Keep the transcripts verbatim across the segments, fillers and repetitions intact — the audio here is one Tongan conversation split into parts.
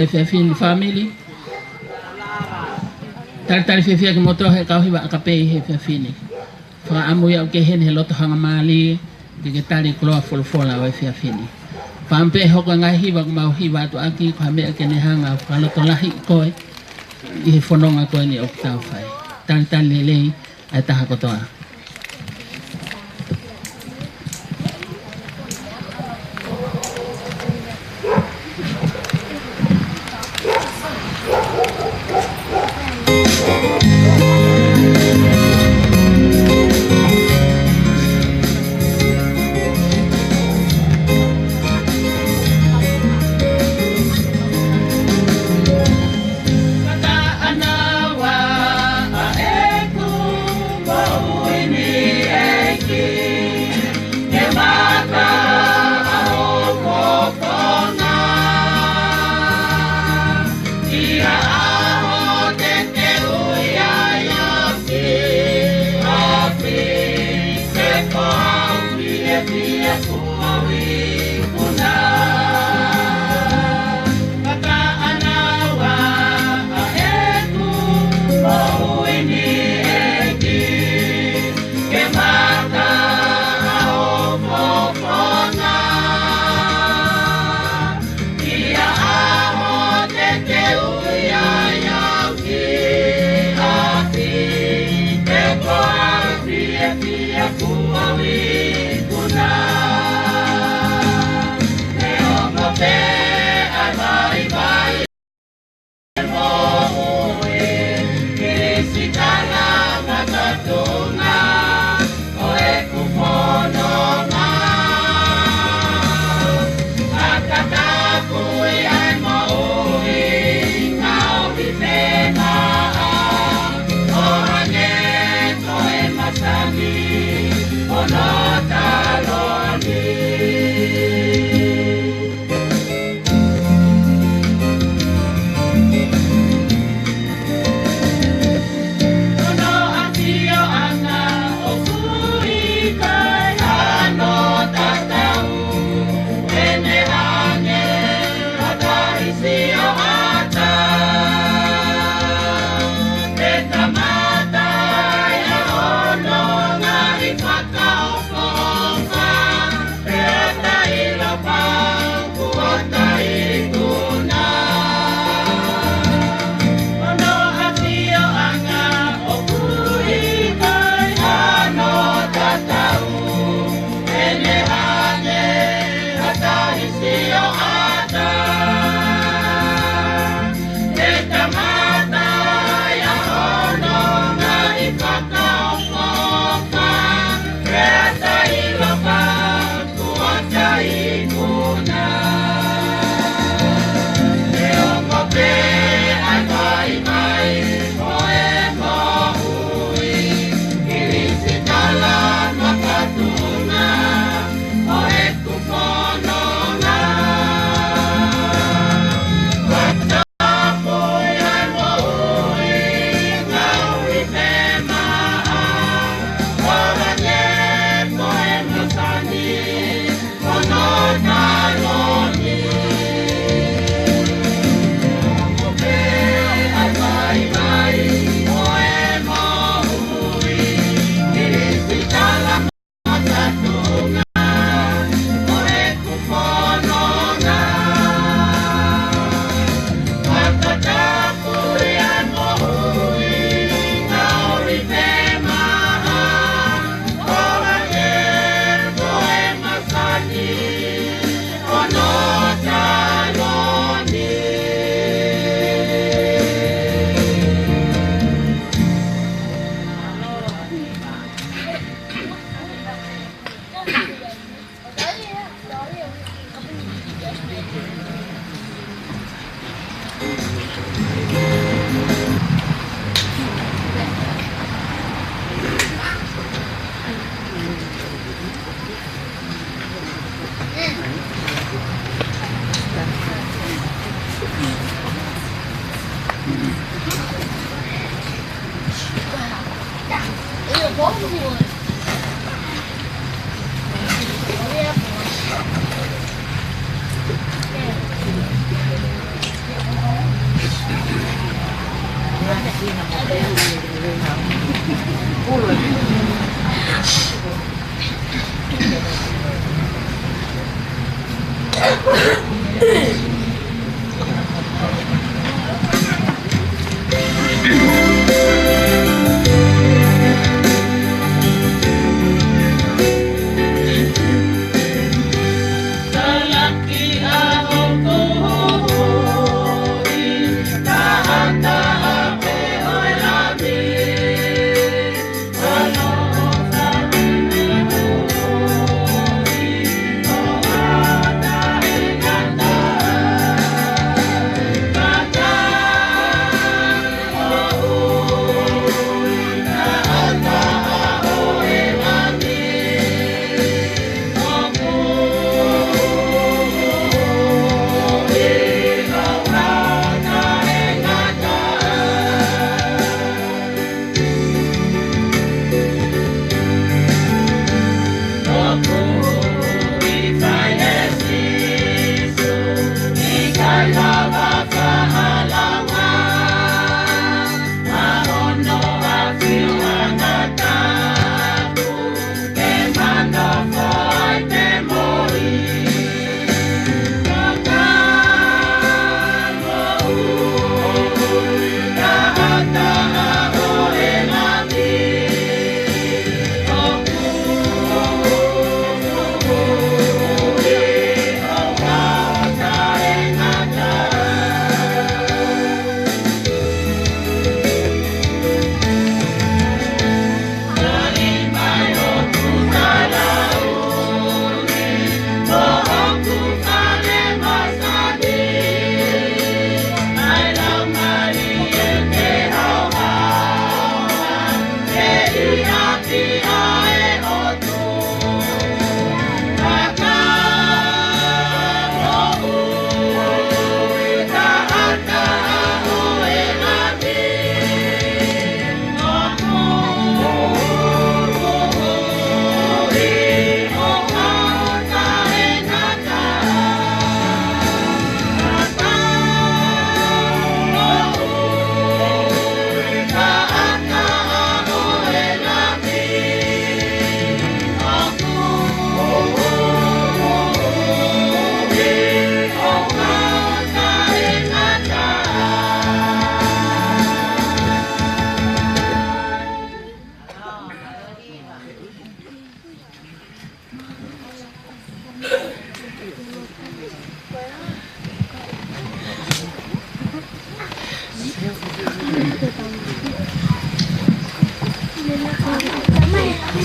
Efiafi ni fāmili. Talitali fiefia kimoutolu he kau hiva ʻakapē he efiafi ni. Fakaʻamu ia ʻoku ke ʻi heni he loto hangamālie, ke ke tali koloa folofola ʻo e efiafi ni. Fakaʻamu pē hoko e ngaahi hiva ʻoku mau hiva atu ʻaki, ko ha meʻa ke ne hanga fakalotolahiʻi koe ʻi he fononga ko eni ʻoku tau fai. Talitali lelei ʻa e taha kotoa.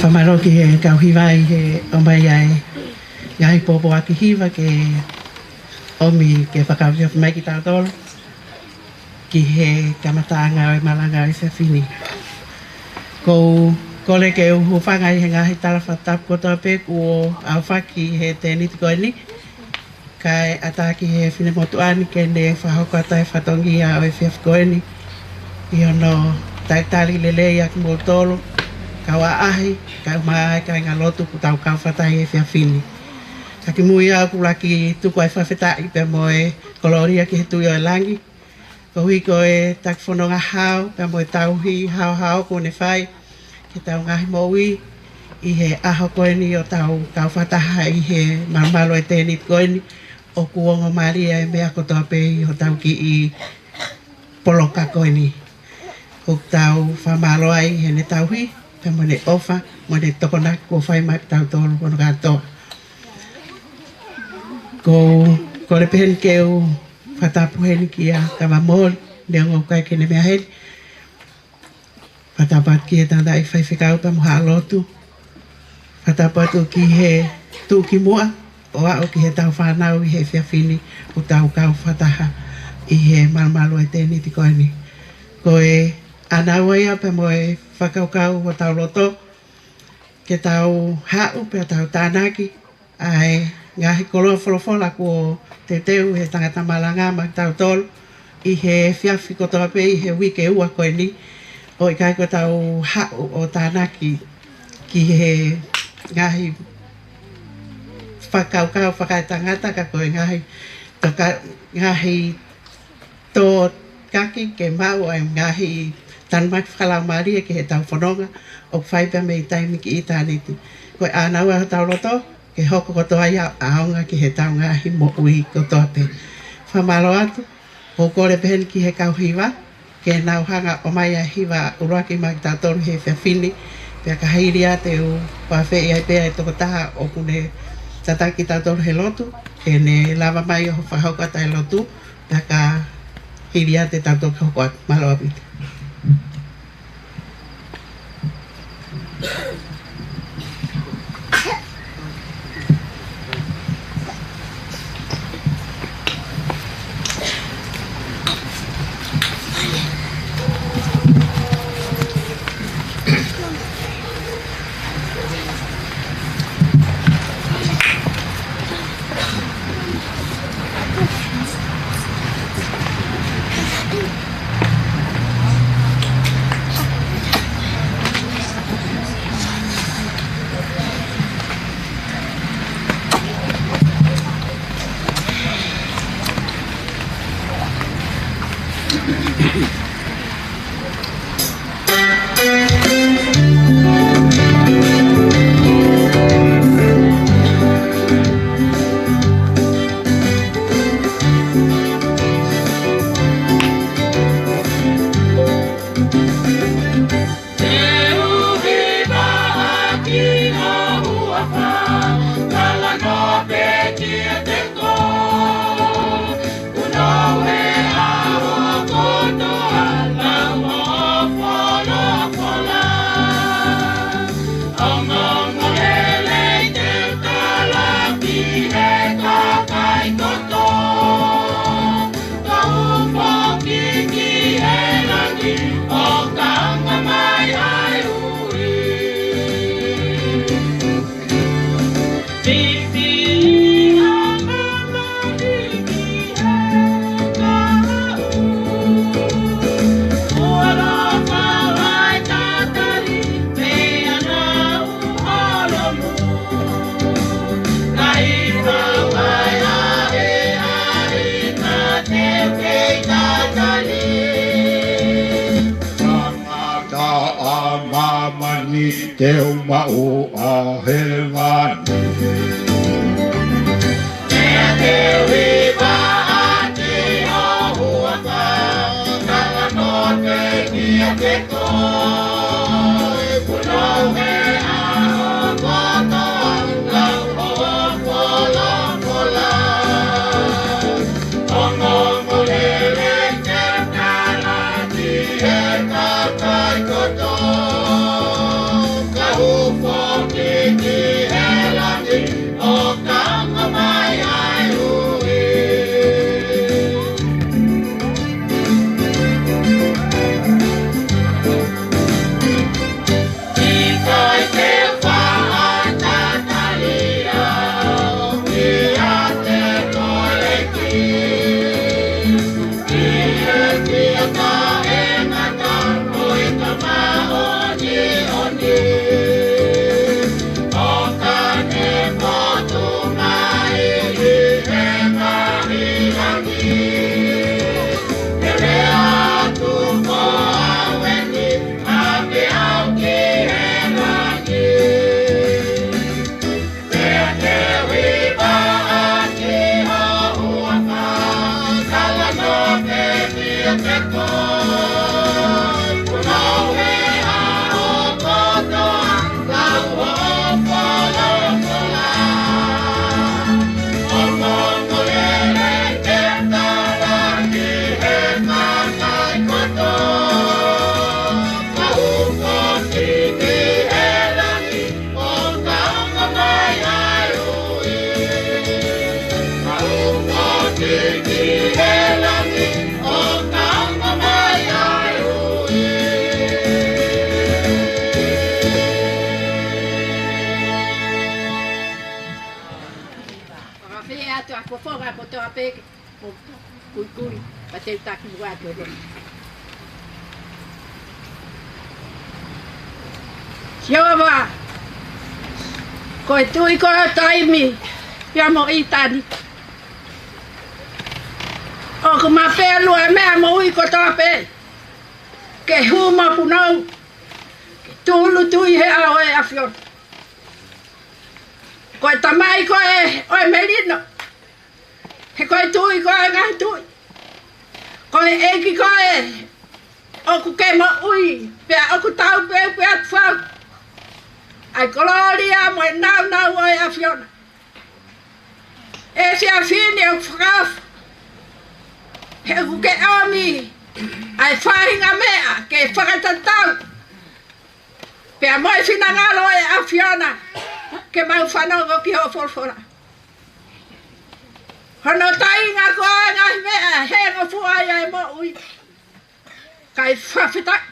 Fakamālō ki he kau hiva ʻi he ʻomai ʻa e ngaahi pōpoaki hiva ke ʻomi ke fakafiafi mai kitautolu ki he kamataʻanga ʻo e malanga ʻo e efiafi ni. ʻOku ou kole ke u hūfanga ʻi he ngaahi tala fakatapu kotoa pē kuo aofaki he tēniti ko eni, kae ʻatā ki he finemotuʻa ni ke ne fakahoko atu e fatongia ʻo e efiafi ko eni ʻi hono talitali lelei ʻa kimoutolu kau ʻaʻahi, kae ʻumaʻā e kāingalotu kuo tau kau fakataha he efiafi ni. Ka kimuʻa ʻoku ou lava ke tuku ʻa e fakafetaʻi pea mo e kolōlia ki he Tuʻi ʻo e langi, koeʻuhi ko e taki fononga hao pea mo e tauhi haohaoa kuo ne fai ki heʻetau ngaahi moʻui ʻi he ʻaho ko eni ʻo ʻetau kau fakataha ʻi he malumalu ʻo e tēniti ko eni. ʻOku ongo mālie e meʻa kotoa pē ʻi hotau kiʻi poloka ko eni. ʻOku tau fakamālō ai heʻene tauhi pea mo ʻene ʻofa mo ʻene tokonaki kuo fai maʻa kitautolu hono kātoa. ʻOku ou kole pē heni ke u fakatapu heni kia Kava Moli, neongo ʻoku ʻikai ke ne meʻa heni. Fakatapu atu ki he tangataʻeiki faifekau pea mo haʻa lotu. Fakatapu atu ki he tuʻukimuʻa ʻo aʻu ki heʻetau fānau ʻi he efiafi ni ʻoku tau kau fakataha ʻi he malumalu ʻo e tēniti ko eni. Ko e ʻānaua ia pea mo e fakakaukau ʻo hotau loto ke tau haʻu pea tau tānaki ʻa e ngaahi koloa folofola kuo teuteu ʻe he tangata malanga maʻa kitautolu ʻi he efiafi kotoa pē ʻi he uike ua ko eni, ʻo ʻikai ko ʻetau haʻu ʻo tānaki ki he ngaahi fakakaukau fakaetangata, ka ko e ngaahi toka-, ngaahi tōkaki ke maʻu ʻa e ngaahi tanumaki fakalaumālie ki heʻetau fononga ʻoku fai pea mei taimi ki ʻitāniti. Ko e ʻānaua hotau loto ke hoko kotoa ia ʻo ʻaonga ki heʻetau ngaahi moʻui kotoa pē. Fakamālō atu, ʻoku ou kole pehē ni ki he kau hiva ke nau hanga ʻo ʻomai ʻa e hiva ʻuluaki maʻa kitautolu he efiafi ni, pea ka hili ia te u fakaafeʻi ai pē ʻa e tokotaha ʻoku ne tataki kitautolu he lotu ke ne lava mai ʻo fakahoko atu ʻa e lotu, pea ka hili ia te tau toki hoko atu. Mālō ʻaupito. Tangata ʻa māmani te u maʻu ʻa hēvani. Pea te u hiva ʻaki ho huafa, talanoa pē kiate koe. Kuo noʻo he ʻaho kotoa lau hoʻo folofola. Ongoongolelei ke tala ki he kakai kotoa, ka hū foki ki he langi ʻo ka ʻomai ʻa e ui. ʻIkai ke u faʻa tatali au kiate koe, ʻEiki. ʻI he fia taʻengata ʻo ʻeta māʻoniʻoni, ʻo ka ne fotu mai ʻi he ngaahi langi, ke lea atu ko au eni, ʻave au ki he langi. Pea te u hiva ʻaki ho huafa, talanoa pē kiate koe. Kuo noʻo he ʻaho kotoa lau hoʻo folofola. Ongoongolelei ke tala ki he kakai kotoa, ka hū foki ki he langi ʻo ka ʻomai ʻa e ui. Ka hū foki ki he langi ʻo ka ʻomai ʻa e ui. Fakafeʻiloaki atu ʻa e fofonga kotoa pē ke kuikui, pea te u taki muʻa atu e lotu. Sihova, ko e tui ko e taimi, pea mo ʻitāniti. ʻOku mapelu ʻa e meʻa moʻui kotoa pē. ke hū mo punou, tūʻulutui he ʻao ʻo e ʻAfiona. Ko e tamai ko ē ʻo e melino, he ko e Tuʻi ko ē ʻo e ngaahi tuʻi. Ko e ʻEiki ko ē ʻoku ke moʻui, pea ʻoku tau pē pē atu fau ʻa e kolōlia mo e nāunau ʻo e ʻAfiona. ʻE Siaosi ni ʻoku fakaʻofa, he ʻoku ke ʻomi ʻa e faʻahinga meʻa ke fakatatau pea mo e finangalo ʻo e ʻAfiona, ke mau fanongo ki hoʻo folofola. Hono taʻinga ko ē ʻo e ngaahi meʻa, he ngofua ia ʻa e moʻui. Kae fakafetaʻi,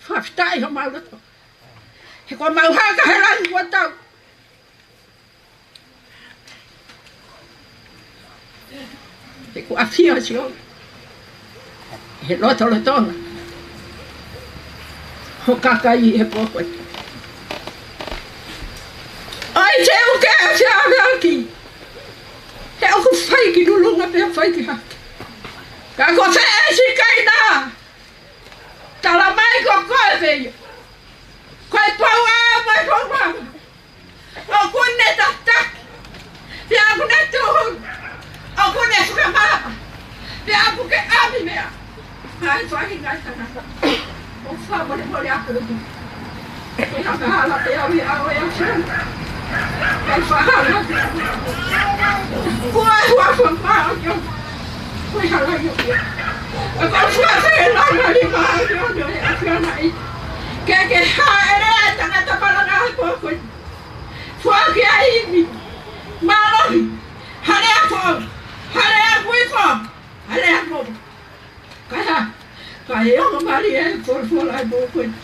fakafetaʻi homau loto, he kuo mau haka he langi kuo tau, he kuo ʻafio ʻa Sihova he lotolotonga ʻo e kakai he pō ko eni. ʻOi, te u ke ʻafio ʻafio ki, he ʻoku fai ki lulunga pea fai ki hake. Ka ko fē ʻa e sikaina? Tala mai ko koe pē ia. Ko e pau ʻa e mai pau ʻa. ʻOku ne tataki, pea ʻoku ne tuhu, ʻoku ne fakamāma, pea ʻoku ke ʻomi meʻa. Hai fai ngai tangata. ʻOku fakamolemole atu. Ko e hanga hala pē au ia ʻo e ʻAfiona. Kai fakahala. Kua hua fakamolemole. Ko e hala ia. Ko e fakamolemole atu ʻo e ʻAfiona ʻi. Ke ke haʻele ʻa e tangata palanga he pō ko eni. Foaki ʻa e ivi, mālohi, hale ʻa e foʻou, hale ʻa e kuifo, hale ʻa e momo. Kae hā, kae ongo mālie ʻa e folofola ʻa e pō ko eni.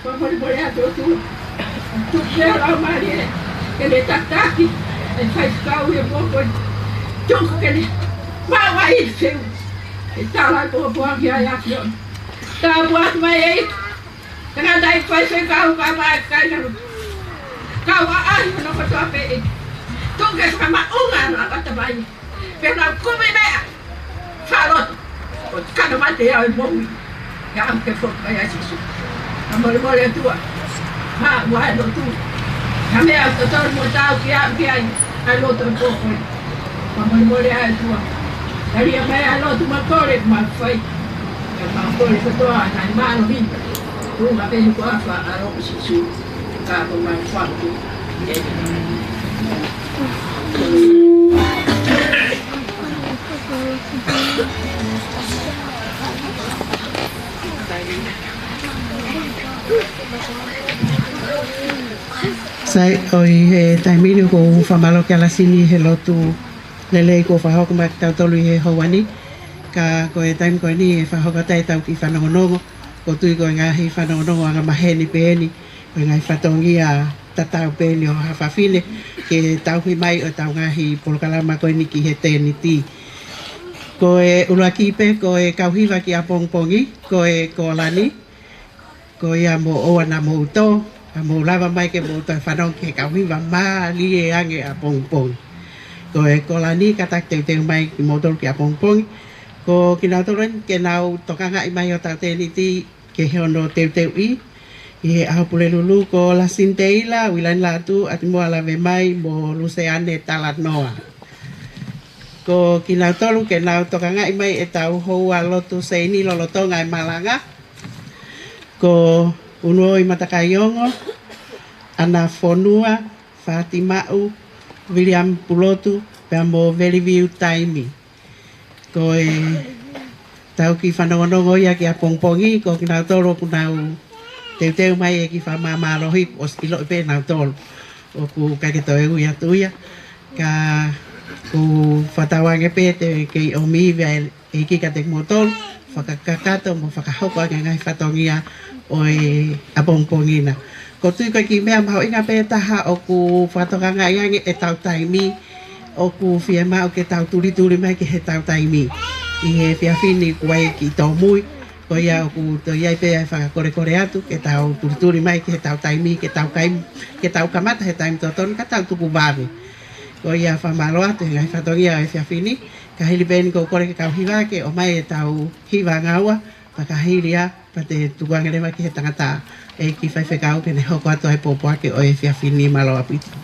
Fakamolemole atu ʻOtua. Tuku pē ʻa e Laumālie ke ne tataki ʻa e faifekau he pō ko eni. Tuku ke ne maʻu ʻa e ivi feu. ʻE tala ʻa e pōpoaki ʻa e ʻAfiona. Tāpuaki mai ʻEiki. Tangata ʻi faifekau ka mai kai nalu. Kau ʻaʻahi hono kotoa pē ʻEiki. Tuku ke fakamaʻunga ʻa e lava tamai. Pea nau kumi meʻa. Faloto. ʻO kano mate ia ʻo e moʻui. Ia ʻoku ke foki mai ʻa Sīsū. Fakamolemole ʻOtua. Ha, ua e lotu. Ha meʻa ʻoku totonu mo tau ki ai, ki ai. ʻA e lotu ʻo e pō ko eni. Fakamolemole ʻa e ʻOtua. Tali ʻa e meʻa ʻa e lotu mo e kole mo e fai. Ka mau kole kotoa ʻa e ngaahi mālohi. Tuʻunga pē he huafa ʻo e ʻAlo ko Sīsū. Ka ko mau fatu. Sai, ʻo ʻi he taimi ni ʻoku ou fakamālō kia Lasini he lotu lelei kuo fakahoko maʻa kitautolu ʻi he houa ni. Ka ko e taimi ko eni ʻe fakahoko atu ai ʻetau kiʻi fanongonongo, ʻoku ou tui ko e ngaahi fanongonongo angamaheni pē eni, ko e ngaahi fatongia tatau pē eni ʻo ha fafine ke tauhi mai ʻo ʻetau ngaahi polokalama ko eni ki he tēniti. Ko e ʻuluaki pē, ko e kau hiva ki ʻapongipongi, ko e Kolani, ko ia mou ʻoua naʻa mou tō, ka mou lava mai ke mou toe fanongo ki he kau hiva mālie ange ʻapongipongi. Ko e Kolani, kātaki teuteu mai kimoutolu ki ʻapongipongi. Ko kinautolu eni ke nau tokangaʻi mai hotau tēniti ki hono teuteuʻi ʻi he ʻaho Pulelulu, ko Lasini Teila, Uilani Lātū, ʻAtimoa Lavemai, mo Luseane Talanoa. Ko kinautolu ke nau tokangaʻi mai ʻetau houa lotu seini lolotonga e malanga. Ko Unuoi Matakaiongo, ʻAna Fonua, Fati Maʻu, Viliami Pulotu, pea mo Veliviu Taimi. Ko ʻetau kiʻi fanongonongo ia ki ʻapongipongi, ko kinautolu ʻoku nau teuteu mai e kiʻi fakamāmālohi, ʻosi ʻiloʻi pē nautolu. ʻOku ʻikai ke toe ui atu ia. Ka ʻoku ou fakatauange pē te ke ʻomi ivi ʻa e ʻEiki kiate kimoutolu, fakakakato mo fakahoko ange ngaahi fatongia ʻo e ʻapongipongi na. ʻOku ou tui ko e kiʻi meʻa mahuʻinga pē taha ʻoku fakatokangaʻi ange ʻetau taimi, ʻoku fiemaʻu ke tau tulituli mai ki heʻetau taimi. ʻI he efiafi ni kuo ʻi ai e kiʻi tōmui, ko ia ʻoku toe ʻi ai pē ʻa e fakakolekole atu, ke tau tulituli mai ki heʻetau taimi, ke tau kai, ke tau kamata he taimi totonu, ka tau tuku vave. Ko ia fakamālō atu he ngaahi fatongia ʻo e efiafi ni, ka hili pē eni ʻoku ou kole ki he kau hiva ke ʻomai ʻetau hiva ʻanga ua, Fakahili ā, pea te u tukuange leva ki he tangataʻeiki faifekau ke ne hoko atu ʻa e pōpoaki ʻo e efiafi ni. Mālō ʻaupito.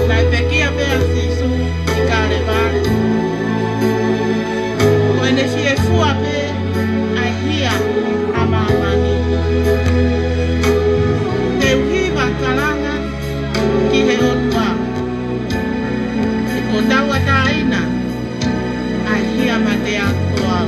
Naʻe pekia pē ʻa Sīsū ʻi Kalevale. Ko ʻene fiefua pē ʻa e hia ʻa māmani. Te u hiva kalanga ki he ʻOtua. He kuo tauʻatāina ʻa e hia mate ʻa koau.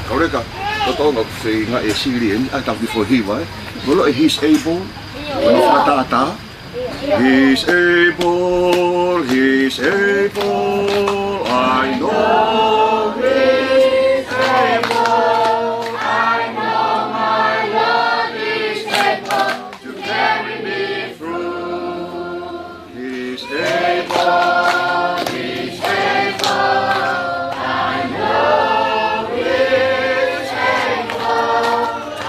Kauleka, ko e toʻonga ʻoku feinga e sili eni, ʻa e tau ki fo hiva, ē. Molo e he's able, ko e fakatātā. He's able, he's able, I know he's able. I know my Lord is able to carry me through. He's able, he's able, I know he's able.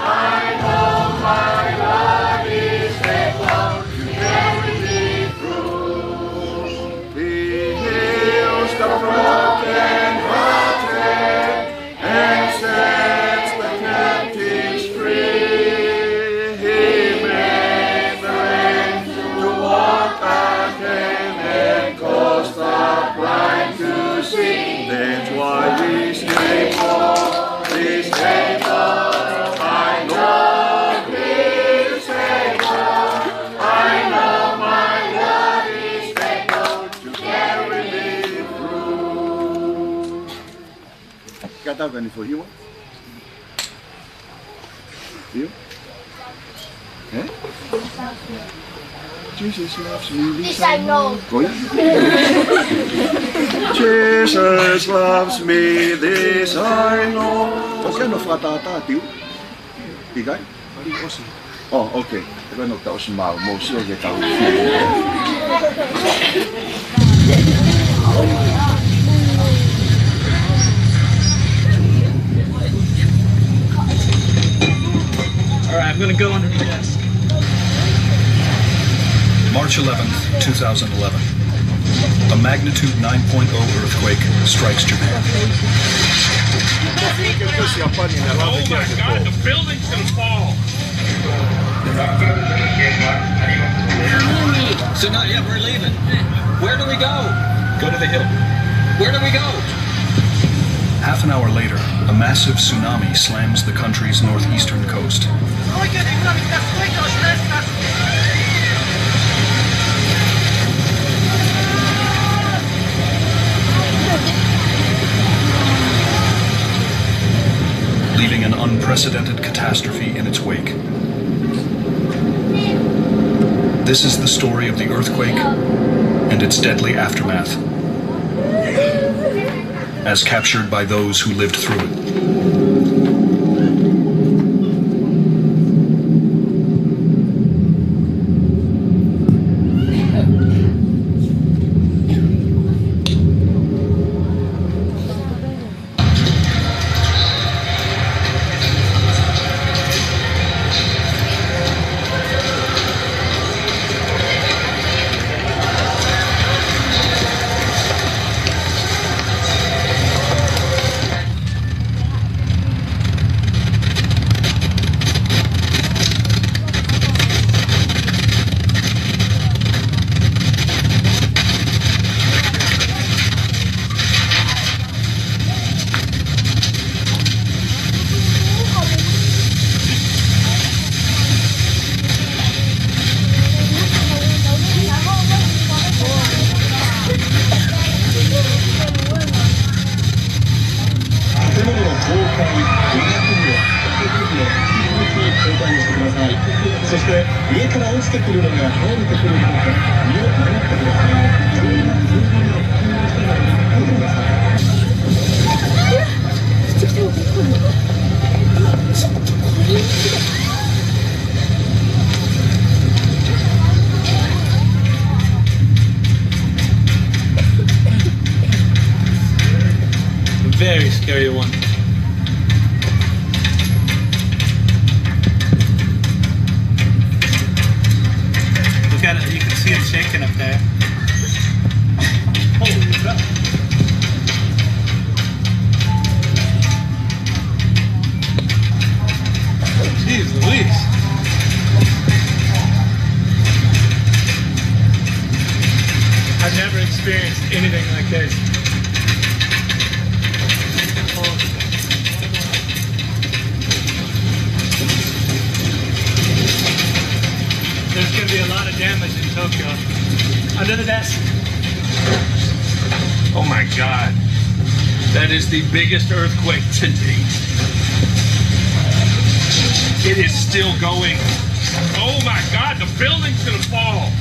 I know my Lord is able to carry me through. He heals the broken hearted and sets the captives free. He makes the lame to walk again and causes the blind to see. That's why he's able, he's able. I know he's able. I know my Lord is able to carry me through. Kata vani fo hiva. Hiva? Eh? Jesus loves me, this I know. Ko ia? Jesus loves me, this I know. ʻOku ʻi ai hono fakatātā, Tiu? ʻIkai? Oh, okay. Te ka no ta ʻosi mau, mo sio ke tau. All right, I'm gonna go under the desk. March eleventh, two thousand eleven. A magnitude nine point oh earthquake strikes Japan. Oh my God, the building's gonna fall. So not yet, we're leaving. Where do we go? Go to the hill. Where do we go? Half an hour later, a massive tsunami slams the country's northeastern coast, leaving an unprecedented catastrophe in its wake. This is the story of the earthquake and its deadly aftermath, as captured by those who lived through it. Very scary one. Look at it, you can see it shaking up there. Holy crap. Jeez Louise. I've never experienced anything like this. There's gonna be a lot of damage in Tokyo. Under the desk. Oh my God. That is the biggest earthquake to date. It is still going. Oh my God, the building's gonna fall.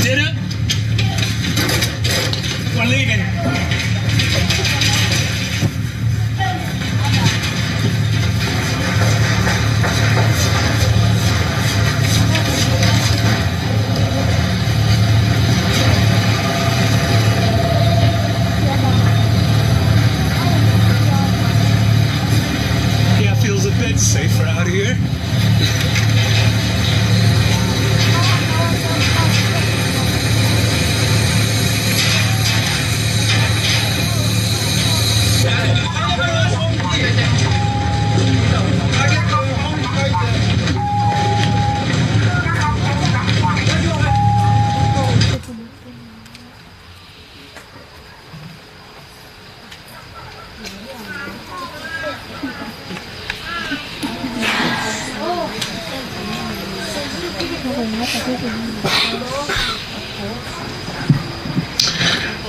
Did it? We're leaving. Yeah, feels a bit safer out here.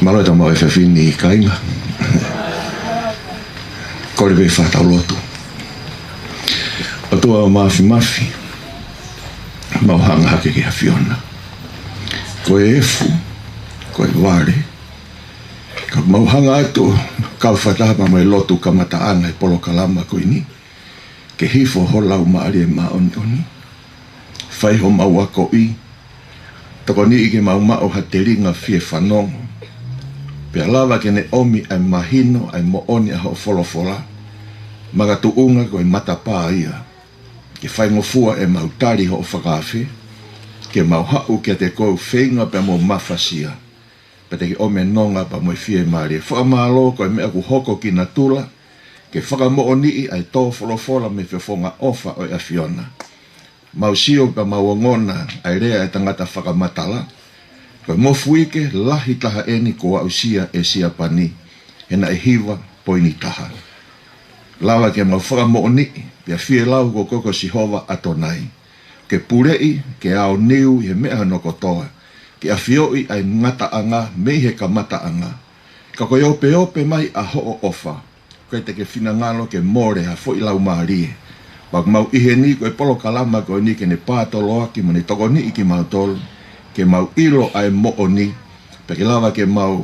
Mālō e tau maʻu e efiafi ni kāinga. Kole pē ke tau lotu. ʻOtua Māfimafi, mau hanga hake ki he ʻAfiona. Ko e efu, ko e vale, ka mau hanga atu, kau fakataha pea mo e lotu kamataʻanga e polokalama ko eni, ke hifo ho Laumālie Māʻoniʻoni, fai homau akoʻi, tokoniʻi ke mau maʻu ha telinga fie fanongo, pea lava ke ne ʻomi ʻa e mahino ʻa e moʻoni ʻa hoʻo folofola, makatuʻunga ko e matapā ia, ke faingofua ʻemau tali hoʻo fakaafe, ke mau haʻu kiate koe ʻo feinga pea mo mafasia, pea te ke ʻomi e nonga pea mo e fiemālie. Fakamālō ko e meʻa kuo hoko ki natula, ke fakamoʻoniʻi ʻa e tō folofola mei he fofonga ʻofa ʻo e ʻAfiona. Mau sio pea mau ongona ʻa e lea ʻa e tangata fakamatala, ko e mofuike lahi taha eni kuo aʻusia ʻe Siapani, he naʻe hiva poini taha. Lava ke mau fakamoʻoniʻi, pea fielau ko koe ko Sihova ʻAtonai, ke puleʻi, ke aoniu ʻi he meʻa hono kotoa, ke ʻafioʻi ʻa e ngataʻanga mei he kamataʻanga. Ka ko e opeope mai ʻa hoʻo ʻofa, ʻikai te ke finangalo ke mole ha foʻi laumālie. Pea ʻoku mau ʻi heni ko e polokalama ko eni ke ne pātoloaki mo ne tokoniʻi kimautolu, ke mau ʻilo ʻa e moʻoni, pea ke lava ke mau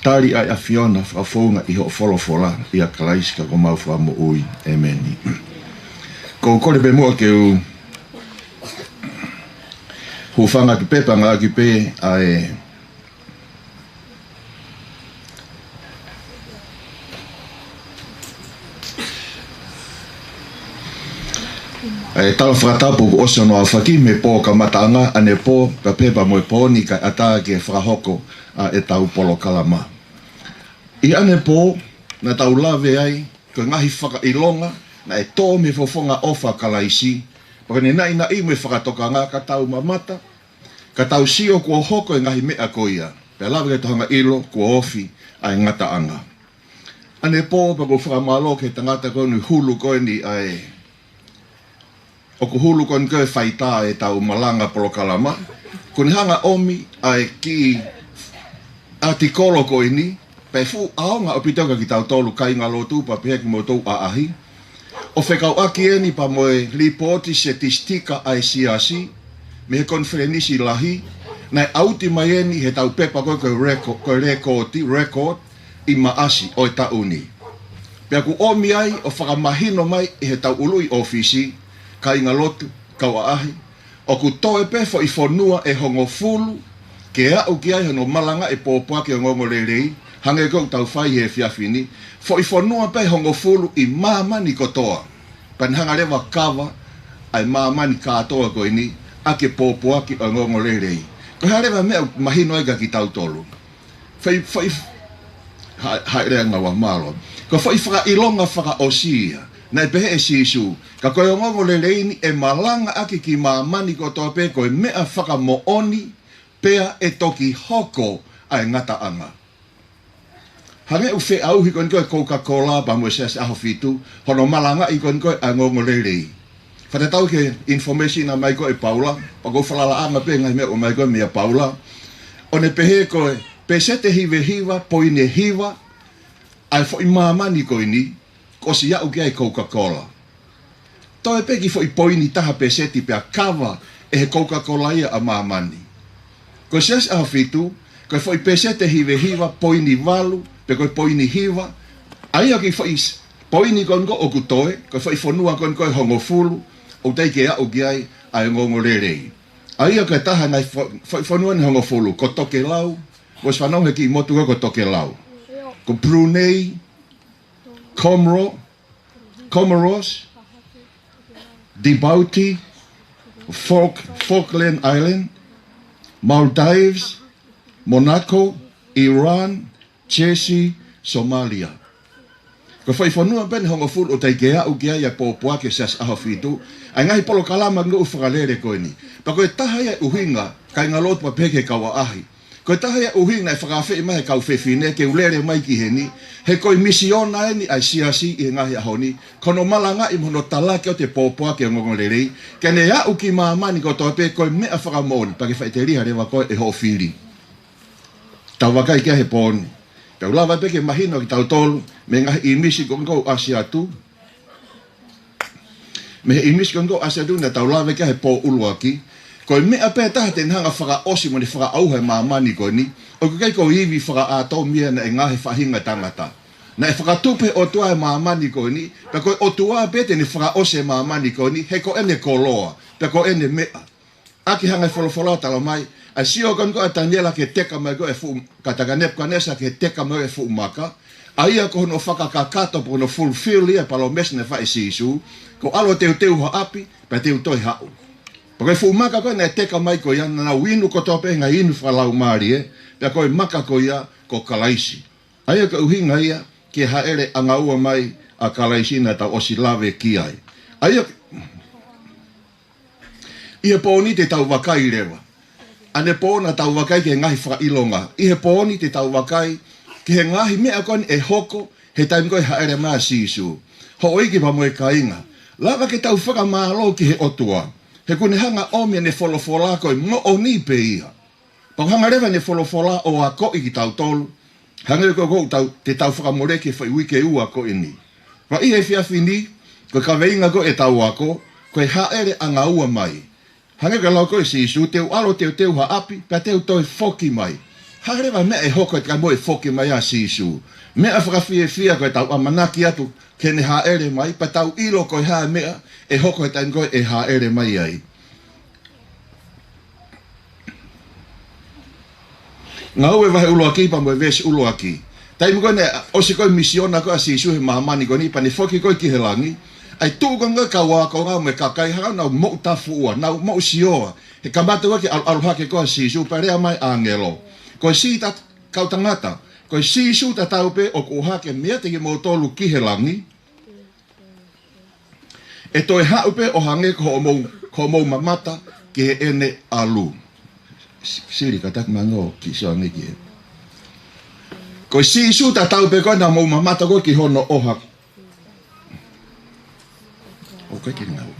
tali ʻa e ʻAfiona fakafounga ʻi hoʻo folofola ʻia Kalaisi ko homau Fakamoʻui. ʻEmeni. Ko u kole pē muʻa ke u hūfanga atu pē pea ngāueʻaki pē ʻa e, ʻa e tala fakatapu kuo ʻosi hono aofaki mei he pō kamataʻanga ʻanepō, pea pehē pea mo e pō ni kae ʻatā ke fakahoko ʻa e tau polokalama. ʻI ʻanepō, naʻa tau lave ai, ko e ngaahi fakaʻilonga naʻe tō mei he fofonga ʻofa ʻa Kalaisi, pea ko ʻene naʻinaʻi mo e fakatokanga ka tau mamata, ka tau sio kuo hoko e ngaahi meʻa ko ia, pea lava ke tau hanga ʻilo kuo ofi ʻa e ngataʻanga. ʻAnepō pea ʻoku ou fakamālō ki he tangata ko eni hulu ko eni ʻa e ʻoku hulu ko eni ko e faitā ʻetau malanga polokalama. Kuo ne hanga ʻomi ʻa e kiʻi ʻatikolo ko eni, pea fuʻu ʻaonga ʻaupito kia kitautolu kāinga lotu pea pehē ki moutolu ʻaʻahi. ʻO fekauʻaki eni pea mo e lipooti setistika ʻa e siasi, mei he konifelenisi lahi, naʻe ʻauti mai eni he tau pepa ko e, ko e reko-, ko e lekooti, record, ʻi Maʻasi ʻo e taʻu ni. Pea kuo ʻomi ai ʻo fakamahino mai ʻe he tau ʻuluʻi ʻōfisi, kāinga lotu, kau ʻaʻahi, ʻoku toe pē foʻi fonua ʻe hongofulu, ke aʻu ki ai hono malangaʻi e pōpoaki ʻo e ongoongolelei, hangē ko ʻetau fai he efiafi ni, foʻi fonua pē ʻe hongofulu ʻi māmani kotoa. Pea ne hanga leva ʻo kava ʻa e māmani kātoa ko eni, ʻaki e pōpoaki ʻo e ongoongolelei. Ko e hā leva e meʻa ʻoku mahino ai kia kitautolu? Fai, fai, ha, ha lea ngāue mālō. Ko e foʻi fakaʻilonga fakaʻosi ia. Naʻe pehē ʻe Sīsū, ka ko e ongoongolelei ni ʻe malangaʻaki ki māmani kotoa pē ko e meʻa fakamoʻoni, pea ʻe toki hoko ʻa e ngataʻanga. Hangē ʻoku feʻauhi ko eni ko e Coca-Cola pea mo e Siasi ʻAho Fitu, hono malangaʻi ko eni ko e ʻa e ongoongolelei. Fakatatau ki he information naʻe ʻomai ko ē ʻe Paula, pea ko e falalaʻanga pē ngaahi meʻa ʻoku ʻomai ko ē meia Paula. ʻO ne pehē ko e peseti ʻe hiva hiva poini hiva ʻa e foʻi māmani ko eni, kuo ʻosi aʻu ki ai e Coca-Cola. Toe pē kiʻi foʻi poini taha peseti pea kava ʻe he Coca-Cola ia ʻa māmani. Ko e Siasi ʻAho Fitu, ko e foʻi peseti ʻe hiva hiva poini valu, pe ko e poini hiva, ʻa ia ko e foʻi s-, poini ko eni ko ē ʻoku toe, ko e foʻi fonua ko eni ko ē ʻe hongofulu, ʻoku teʻeki ke aʻu ki ai ʻa e ongoongolelei. ʻA ia ko e taha e ngaahi fo-, foʻi fonua ni ʻe hongofulu, ko Tokelau, ʻosi fanongo he kiʻi motu ko ē ko Tokelau. Ko Brunei, Comoro, Comoros, Djibouti, Falk-, Falkland Island, Maldives, Monaco, Iran, Jersey, Somalia. Ko e foʻi fonua pē ʻe hongofulu ʻoku teʻeki ke aʻu ki ai ʻa e pōpoaki ʻa e Siasi ʻAho Fitu, ʻa e ngaahi polokalama ʻoku fakalele ko eni. Pea ko e taha ia e ʻuhinga, kāinga lotu pea pehē ki he kau ʻaʻahi. Ko e taha ia e ʻuhinga naʻe fakaafeʻi mai he kau fefine ke u lele mai ki heni, he ko e misiona eni ʻa e siasi ʻi he ngaahi ʻaho ni, ko hono malangaʻi mo hono talaki ʻo e pōpoaki ʻo e ongoongolelei, ke ne aʻu ki māmani kotoa pē ko e meʻa fakamoʻoni, pea ke faʻiteliha leva koe ʻe hoʻo fili. Tau vakai ki ai he pō ni. Pea u lava pē ke mahino kitautolu, mei he ngaahi ʻīmisi ko ē ʻoku ʻasi atu, mei he ʻīmisi ko ē ʻoku ʻasi atu naʻa tau lave ki ai he pō ʻuluaki, ko e meʻa pē taha te ne hanga fakaʻosi mo ne fakaʻauha e māmani ko eni, ʻoku ʻikai ko e ivi fakaʻātomi ia naʻe ngaohi he faʻahinga ʻo e tangata. Naʻe fakatupu he ʻOtua e māmani ko eni, pea ko e ʻOtua pē te ne fakaʻosi e māmani ko eni, he ko ʻene koloa, pea ko ʻene meʻa. ʻA ia ko e hanga ʻe he folofola ʻo tala mai, ʻa e sio ko eni ko ē ʻa Taniela ki he teka mai ko ē e fuʻu, ka taka Nepukanesa ki he teka mai e fuʻu maka, ʻa ia ko hono fakakakato pe ko hono fulfill ia e palōmesi naʻe fai ʻe Sīsū, ko e ʻalu ʻo teuteu ha ʻapi, pea te u toe haʻu. Pea ko e fuʻu maka ko ē naʻe teka mai ko ia, naʻa nau inu kotoa pē he ngaahi inu fakalaumālie, pea ko e maka ko ia ko Kalaisi. ʻA ia ko e ʻuhinga ia ki he hāʻele ʻanga ua mai ʻa Kalaisi naʻa tau ʻosi lave ki ai. ʻA ia, ʻi he pō ni te tau vakai leva. ʻAnepō naʻa tau vakai ki he ngaahi fakaʻilonga. ʻI he pō ni te tau vakai ki he ngaahi meʻa ko eni ʻe hoko he taimi ko ē hāʻele mai ai ʻa Sīsū. Houʻeiki pea mo e kāinga, lava ke tau fakamālō ki he ʻOtua, he ʻoku ne hanga ʻo ʻomi ʻene folofola ko e moʻoni pē ia. Pea ʻoku hanga leva ʻene folofola ʻo akoʻi kitautolu, hangē ko ē ʻoku tau, te tau fakamoleki he foʻi uike ua ko eni. Pea ʻi he efiafi ni, ko e kaveinga ko ē ʻetau ako, ko e hāʻele ʻanga ua mai. Hangē ko e lau ko ē ʻa Sīsū, te u ʻalu ʻo teuteu ha ʻapi, pea te u toe foki mai. Hā leva e meʻa ʻe hoko he taimi ko ē ʻe foki mai ai ʻa Sīsū? Meʻa fakafiefia ko ʻetau ʻamanaki atu ki heʻene hāʻele mai, pea tau ʻilo ko e hā e meʻa ʻe hoko he taimi ko ē ʻe hāʻele mai ai. Ngāue vahe ʻuluaki pea mo e veesi ʻuluaki. Taimi ko ē naʻe ʻosi ko ē e misiona ko ē ʻa Sīsū he māmani ko eni pea ne foki ko ē ki he langi, ʻa e tuʻu ko ē ʻa e kau ākonga mo e kakai, hangē nau moʻu tafuʻua, nau moʻu sioa, he kamata ko ē ke ʻalu, ʻalu hake ko ē ʻa Sīsū, pea lea mai e ʻāngelo: Ko e Sī tat-, kau tangata, ko e Sīsū tatau pē ʻoku ʻohake meiate kimoutolu ki he langi, ʻe toe haʻu pē ʻo hangē ko hoʻomou, ko hoʻomou mamata ki heʻene ʻalu. Si-, sili ka taki mango ki soangi ki he. Ko e Sīsū tatau pē ko ē naʻa mou mamata ko ē ki hono ʻohake. ʻOku ʻikai ke ngāue.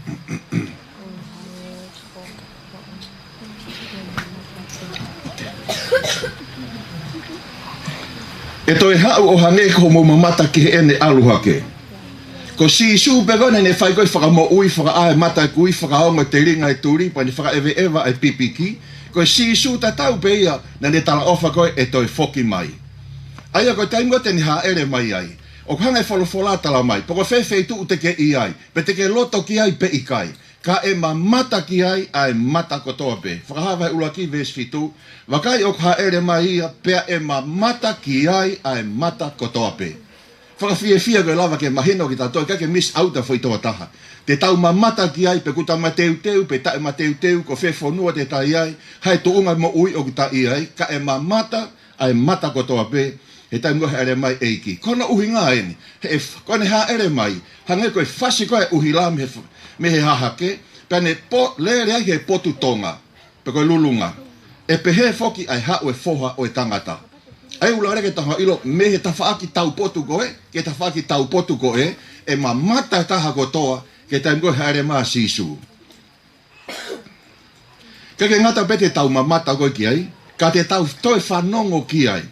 ʻE toe haʻu ʻo hangē ko hoʻomou mamata ki heʻene ʻalu hake. Ko Sīsū pē ko ē naʻa ne fai ko ē e fakamoʻui, fakaʻā e mata e kui, fakaongo e telinga e tuli, pea ne fakaʻeveʻeva e pipiki. Ko e Sīsū tatau pē ia naʻa ne talaʻofa ko ē ʻe toe foki mai. ʻA ia ko e taimi ko ē te ne hāʻele mai ai, ʻoku hanga ʻe he folofola ʻo tala mai, pe ko fē feituʻu te ke ʻi ai, pe te ke loto ki ai pe ʻikai, ka ʻe mamata ki ai ʻa e mata kotoa pē. Fakahā vahe ʻuluaki veesi fitu: Vakai, ʻoku hāʻele mai ia, pea ʻe mamata ki ai ʻa e mata kotoa pē. Fakafiefia ko e lava ke mahino kiate kitautolu, ʻikai ke miss out ʻa e foʻi tokotaha. Te tau mamata ki ai, pe ʻoku ta mateuteu, pe taʻe mateuteu, ko fē fonua te ta ʻi ai, hā e tuʻunga moʻui ʻoku ta ʻi ai, ka ʻe mamata ʻa e mata kotoa pē he taimi ko ē hāʻele mai e ʻEiki. Ko hono ʻuhinga eni, he ʻe f-, ko ʻene hāʻele mai, hangē ko e fasi ko ē e ʻuhila mei he f-, mei he hahake, pea ne po-, lele ai he potu tonga, pe ko e lulunga. ʻE pehē foki ʻa e haʻu e Foha ʻo e Tangata. ʻA ia ʻoku lava ke tau ʻilo, mei he tafaʻaki taupotu ko ē ki he tafaʻaki taupotu ko ē, ʻe mamata e taha kotoa ki he taimi ko ē hāʻele mai ʻa Sīsū. ʻIkai ke ngata pē te tau mamata ko ē ki ai, ka te tau toe fanongo ki ai.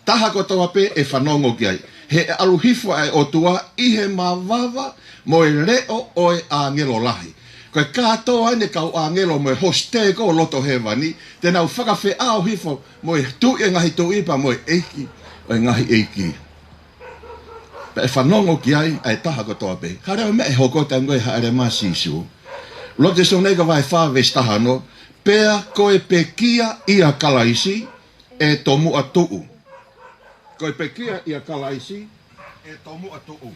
Taha kotoa pē ʻe fanongo ki ai. He ʻe ʻalu hifo ʻa e ʻOtua ʻi he mavava mo e leʻo ʻo e ʻāngelo lahi. Ko e kātoa eni e kau ʻāngelo mo e hosite ko ē ʻo loto hēvani, te nau fakafeʻao hifo mo e Tuʻi ʻo e ngaahi tuʻi pea mo e ʻEiki ʻo e ngaahi ʻeiki. Pea ʻe fanongo ki ai ʻa e taha kotoa pē. Hā leva e meʻa ʻe hoko he taimi ko ē hāʻele mai ai ʻa Sīsū? ʻUluaki Tesalonaika vahe fā veesi taha ono: Pea ko e pekia ʻia Kalaisi ʻe tomuʻa tuʻu. Ko e pekia ʻia Kalaisi ʻe tomuʻa tuʻu.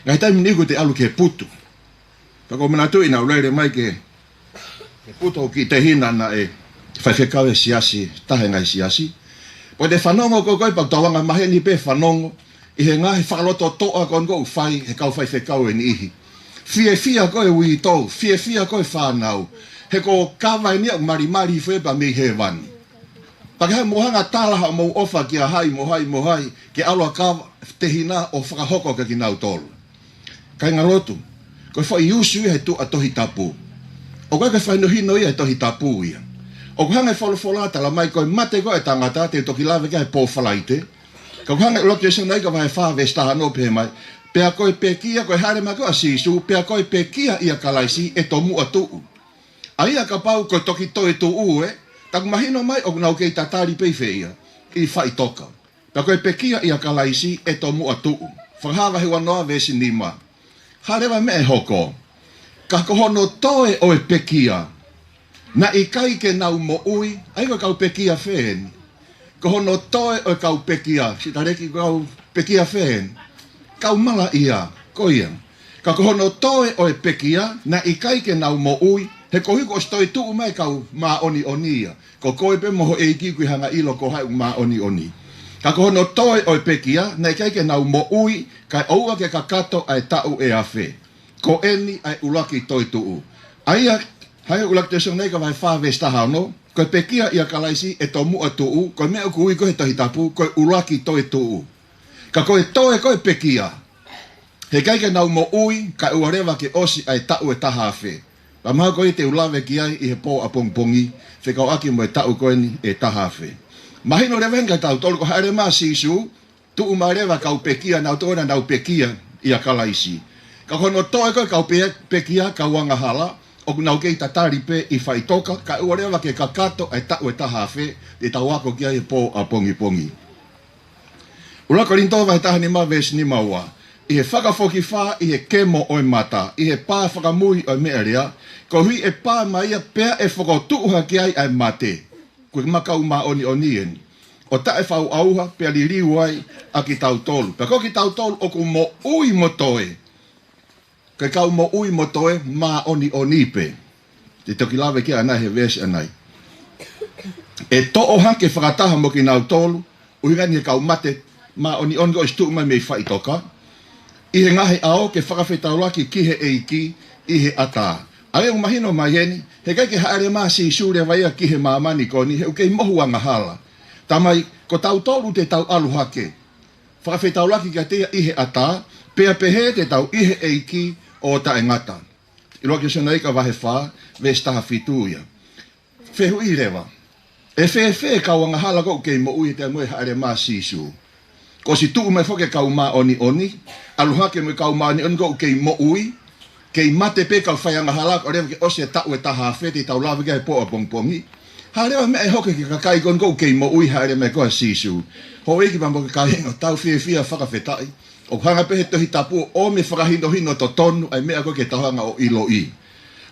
Ngaahi taimi ni ʻoku te ʻalu ki he putu. Ka ʻoku ou manatuʻi naʻa ku lele mai ki he, ki he putu ʻo e kiʻi tehina naʻe faifekau he siasi, taha e ngaahi siasi. Pea te fanongo ko ē, pea ʻoku tau anga maheni pē fanongo ʻi he ngaahi fakalototoʻa ko ē ʻoku fai ʻe he kau faifekau ʻe niʻihi. Fiefia ko ē uitou, fiefia ko ē fānau. He ko e kava eni ʻoku malimali hifo pē mei hēvani. Pea ke hanga mo hanga tala haʻamou ʻofa kia hai mo hai mo hai, ke ʻalu ʻo kava, tehina ʻo fakahoko kia kinautolu. Kāinga lotu, ko e foʻi usu ia he tuʻa Tohi Tapu. ʻOku ʻikai ke fakahinohino ia he Tohi Tapu ia. ʻOku hanga ʻe he folofola ʻo tala mai ko e mate ko ē ʻa e tangata, te u toki lave ki ai he pō Falaite. Ka ʻoku hanga ʻe ʻUluaki Tesalonaika vahe fā veesi taha ono pehē mai: Pea ko e pekia, ko e hāʻele mai ko ē ʻa Sīsū, pea ko e pekia ʻia Kalaisi ʻe tomuʻa tuʻu. ʻA ia kapau ko e toki toetuʻu ē, ka ʻoku mahino mai ʻoku nau kei tatali pē ʻi fē ia? ʻI faʻitoka. Pea ko e pekia ʻia Kalaisi ʻe tomuʻa tuʻu. Fakahā vahe uanoa veesi nima. Hā leva e meʻa ʻe hoko? Ka ko hono toe ʻo e pekia, naʻe ʻikai ke nau moʻui. ʻA ia ko e kau pekia fē eni? Ko hono toe ʻo e kau pekia, sitaleki, kau pekia fē eni? Kau malaʻia, ko ia. Ka ko hono toe ʻo e pekia, naʻe ʻikai ke nau moʻui, he koeʻuhi kuo ʻosi toetuʻu mai e kau māʻoniʻoni ia. Ko koe pē mo ho ʻEiki ʻoku ke hanga ʻo ʻilo ko hai ʻoku māʻoniʻoni. Ka ko hono toe ʻo e pekia, naʻe ʻikai ke nau moʻui, kae ʻoua ke kakato ʻa e taʻu ʻe afe. Ko eni ʻa e ʻuluaki toetuʻu. ʻA ia, hā ia ʻUluaki Tesalonaika vahe fā veesi taha ono, ko e pekia ʻia Kalaisi ʻe tomuʻa tuʻu, ko e meʻa ʻoku ui ko ē he Tohi Tapu ko e ʻuluaki toetuʻu. Ka ko e toe ko ē pekia, he ʻikai ke nau moʻui, kae ʻoua leva ke ʻosi ʻa e taʻu ʻe taha afe. Pea mahalo ko ia te u lave ki ai ʻi he pō ʻapongipongi, fekauʻaki mo e taʻu ko eni ʻe taha afe. Mahino leva eni kia tautolu, ko e hāʻele mai ʻa Sīsū, tuʻu mai leva e kau pekia, nau toe na nau pekia ʻia Kalaisi. Ka ko hono toe ko ē e kau pe-, pekia, kau angahala, ʻoku nau kei tatali pē ʻi faʻitoka, kae ʻoua leva ke kakato ʻa e taʻu ʻe taha afe, te tau ako ki ai he pō ʻapongipongi. ʻUluaki Kolinitō vahe taha nima veesi nima ua. ʻI he fakafokifā ʻi he kemo ʻo e mata, ʻi he pā fakamui ʻo e meʻalea, koeʻuhi ʻe pā mai ia pea ʻe fokotuʻu hake ai ʻa e mate. Ko e kau māʻoniʻoni eni. ʻO taʻe fau ʻauha, pea liliu ai ʻa kitautolu. Pea ko kitautolu ʻoku moʻui mo toe, ko e kau moʻui mo toe māʻoniʻoni pē. Te u toki lave ki ai ʻanai he veesi ʻanai. ʻE toʻo hake fakataha mo kinautolu, ʻuhinga eni he kau mate māʻoniʻoni kuo ʻosi tuʻu mai mei faʻitoka, ʻi he ngaahi ʻao ke fakafetaulaki ki he ʻEiki ʻi he ʻatā. ʻA ia ʻoku mahino mai heni, he ʻikai ke hāʻele mai ʻa Sīsū leva ia ki he māmani ko eni, he ʻoku kei mohu angahala. Talamai, ko tautolu te tau ʻalu hake fakafetaulaki kiate ia ʻi he ʻatā, pea pehē te tau ʻi he ʻEiki ʻo taʻengata. ʻUluaki Tesalonaika vahe fā, veesi taha fitu ia. Fehuʻi leva. ʻE fēfē e kau angahala ʻoku kei moʻui he taimi ʻe hāʻele mai ai ʻa Sīsū? Kuo ʻosi tuʻu mai foki e kau māʻoniʻoni, ʻalu hake mo e kau māʻoniʻoni ʻoku kei moʻui, kei mate pē kau fai angahala, kae ʻoua leva ke ʻosi e taʻu ʻe taha afe, te tau lave ki ai he pō ʻapongipongi. Hā leva e meʻa ʻe hoko ki he kakai ko eni ʻoku kei moʻui hāʻele mai ko ē ʻa Sīsū? Houʻeiki pea mo e kāinga, tau fiefia fakafetaʻi. ʻOku hanga pē he Tohi Tapu ʻo ʻomi e fakahinohino totonu ʻa e meʻa ko ē ke tau hanga ʻo ʻiloʻi.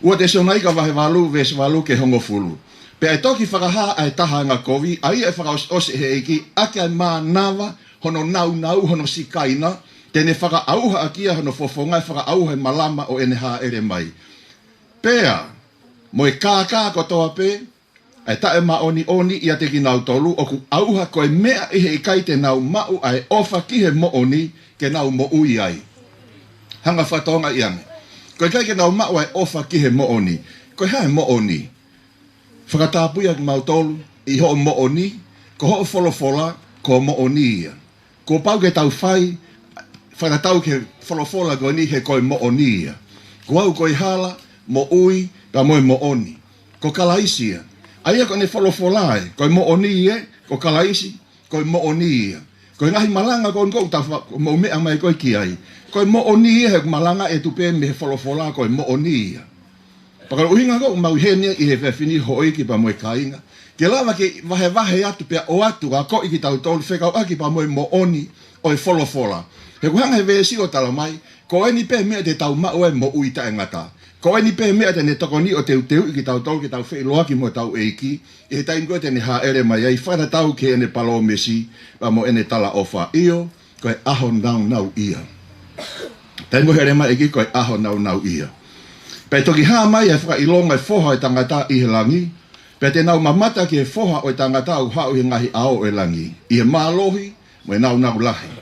Ua Tesalonaika vahe valu, veesi valu ki he hongofulu. Pea ʻe toki fakahā ʻa e taha angakovi, ʻa ia ʻe fakaʻosiʻosi ʻe he ʻEiki ʻaki ʻa e mānava, hono nāunau, hono sikaina, te ne fakaʻauha ʻaki ia hono fofonga ʻe fakaʻauha ʻe he malama ʻo ʻene hāʻele mai. Pea mo e kākā kotoa pē ʻa e taʻemāʻoniʻoni ʻiate kinautolu, ʻoku ʻauha ko e meʻa ʻi he ʻikai te nau maʻu ʻa e ʻofa ki he moʻoni ke nau moʻui ai. Hanga ʻo fakatokangaʻi ange. Ko e ʻikai ke nau maʻu ʻa e ʻofa ki he moʻoni. Ko e hā e moʻoni? Fakatapui ʻa kimautolu ʻi hoʻo moʻoni, ko hoʻo folofola ko e moʻoni ia. Kuo pau ke tau fai, fakatatau ki he folofola ko eni he ko e moʻoni ia. Ko au ko e hala, moʻui, pea mo e moʻoni. Ko Kalaisi ia. ʻA ia ko ʻene folofola ē, ko e moʻoni ē, ko Kalaisi, ko e moʻoni ia. Ko e ngaahi malanga ko eni ʻoku tau fa-, mou meʻa mai ko ē ki ai. Ko e moʻoni ia he malanga ʻe tupu mei he folofola, ko e moʻoni ia. Pea ko e ʻuhinga ʻoku mau ʻi heni ʻi he efiafi ni, houʻeiki pea mo e kāinga, ke lava ke vahevahe atu pea ʻoatu, akoʻi kitautolu fekauʻaki pea mo e moʻoni ʻo e folofola. He ʻoku hanga ʻe he veesi ʻo talamai, ko eni pē meʻa te tau maʻu ai e moʻui taʻengata. Ko eni pē meʻa te ne tokoni ʻo teuteuʻi kitautolu ke tau feʻiloaki mo hotau ʻEiki ʻi he taimi ko ē te ne hāʻele mai ai, fakatatau ki heʻene palōmesi pea mo ʻene talaʻofa. ʻIo, ko e ʻaho nāunau ia. Taimi ʻoku hāʻele mai e ʻEiki ko e ʻaho nāunau ia. Pea ʻe toki hā mai ʻa e fakaʻilonga ʻo e Foha ʻo e Tangata ʻi he langi, pea te nau mamata ki he Foha ʻo e Tangata ʻoku haʻu ʻi he ngaahi ʻao ʻo e langi, ʻi he mālohi mo e nāunau lahi.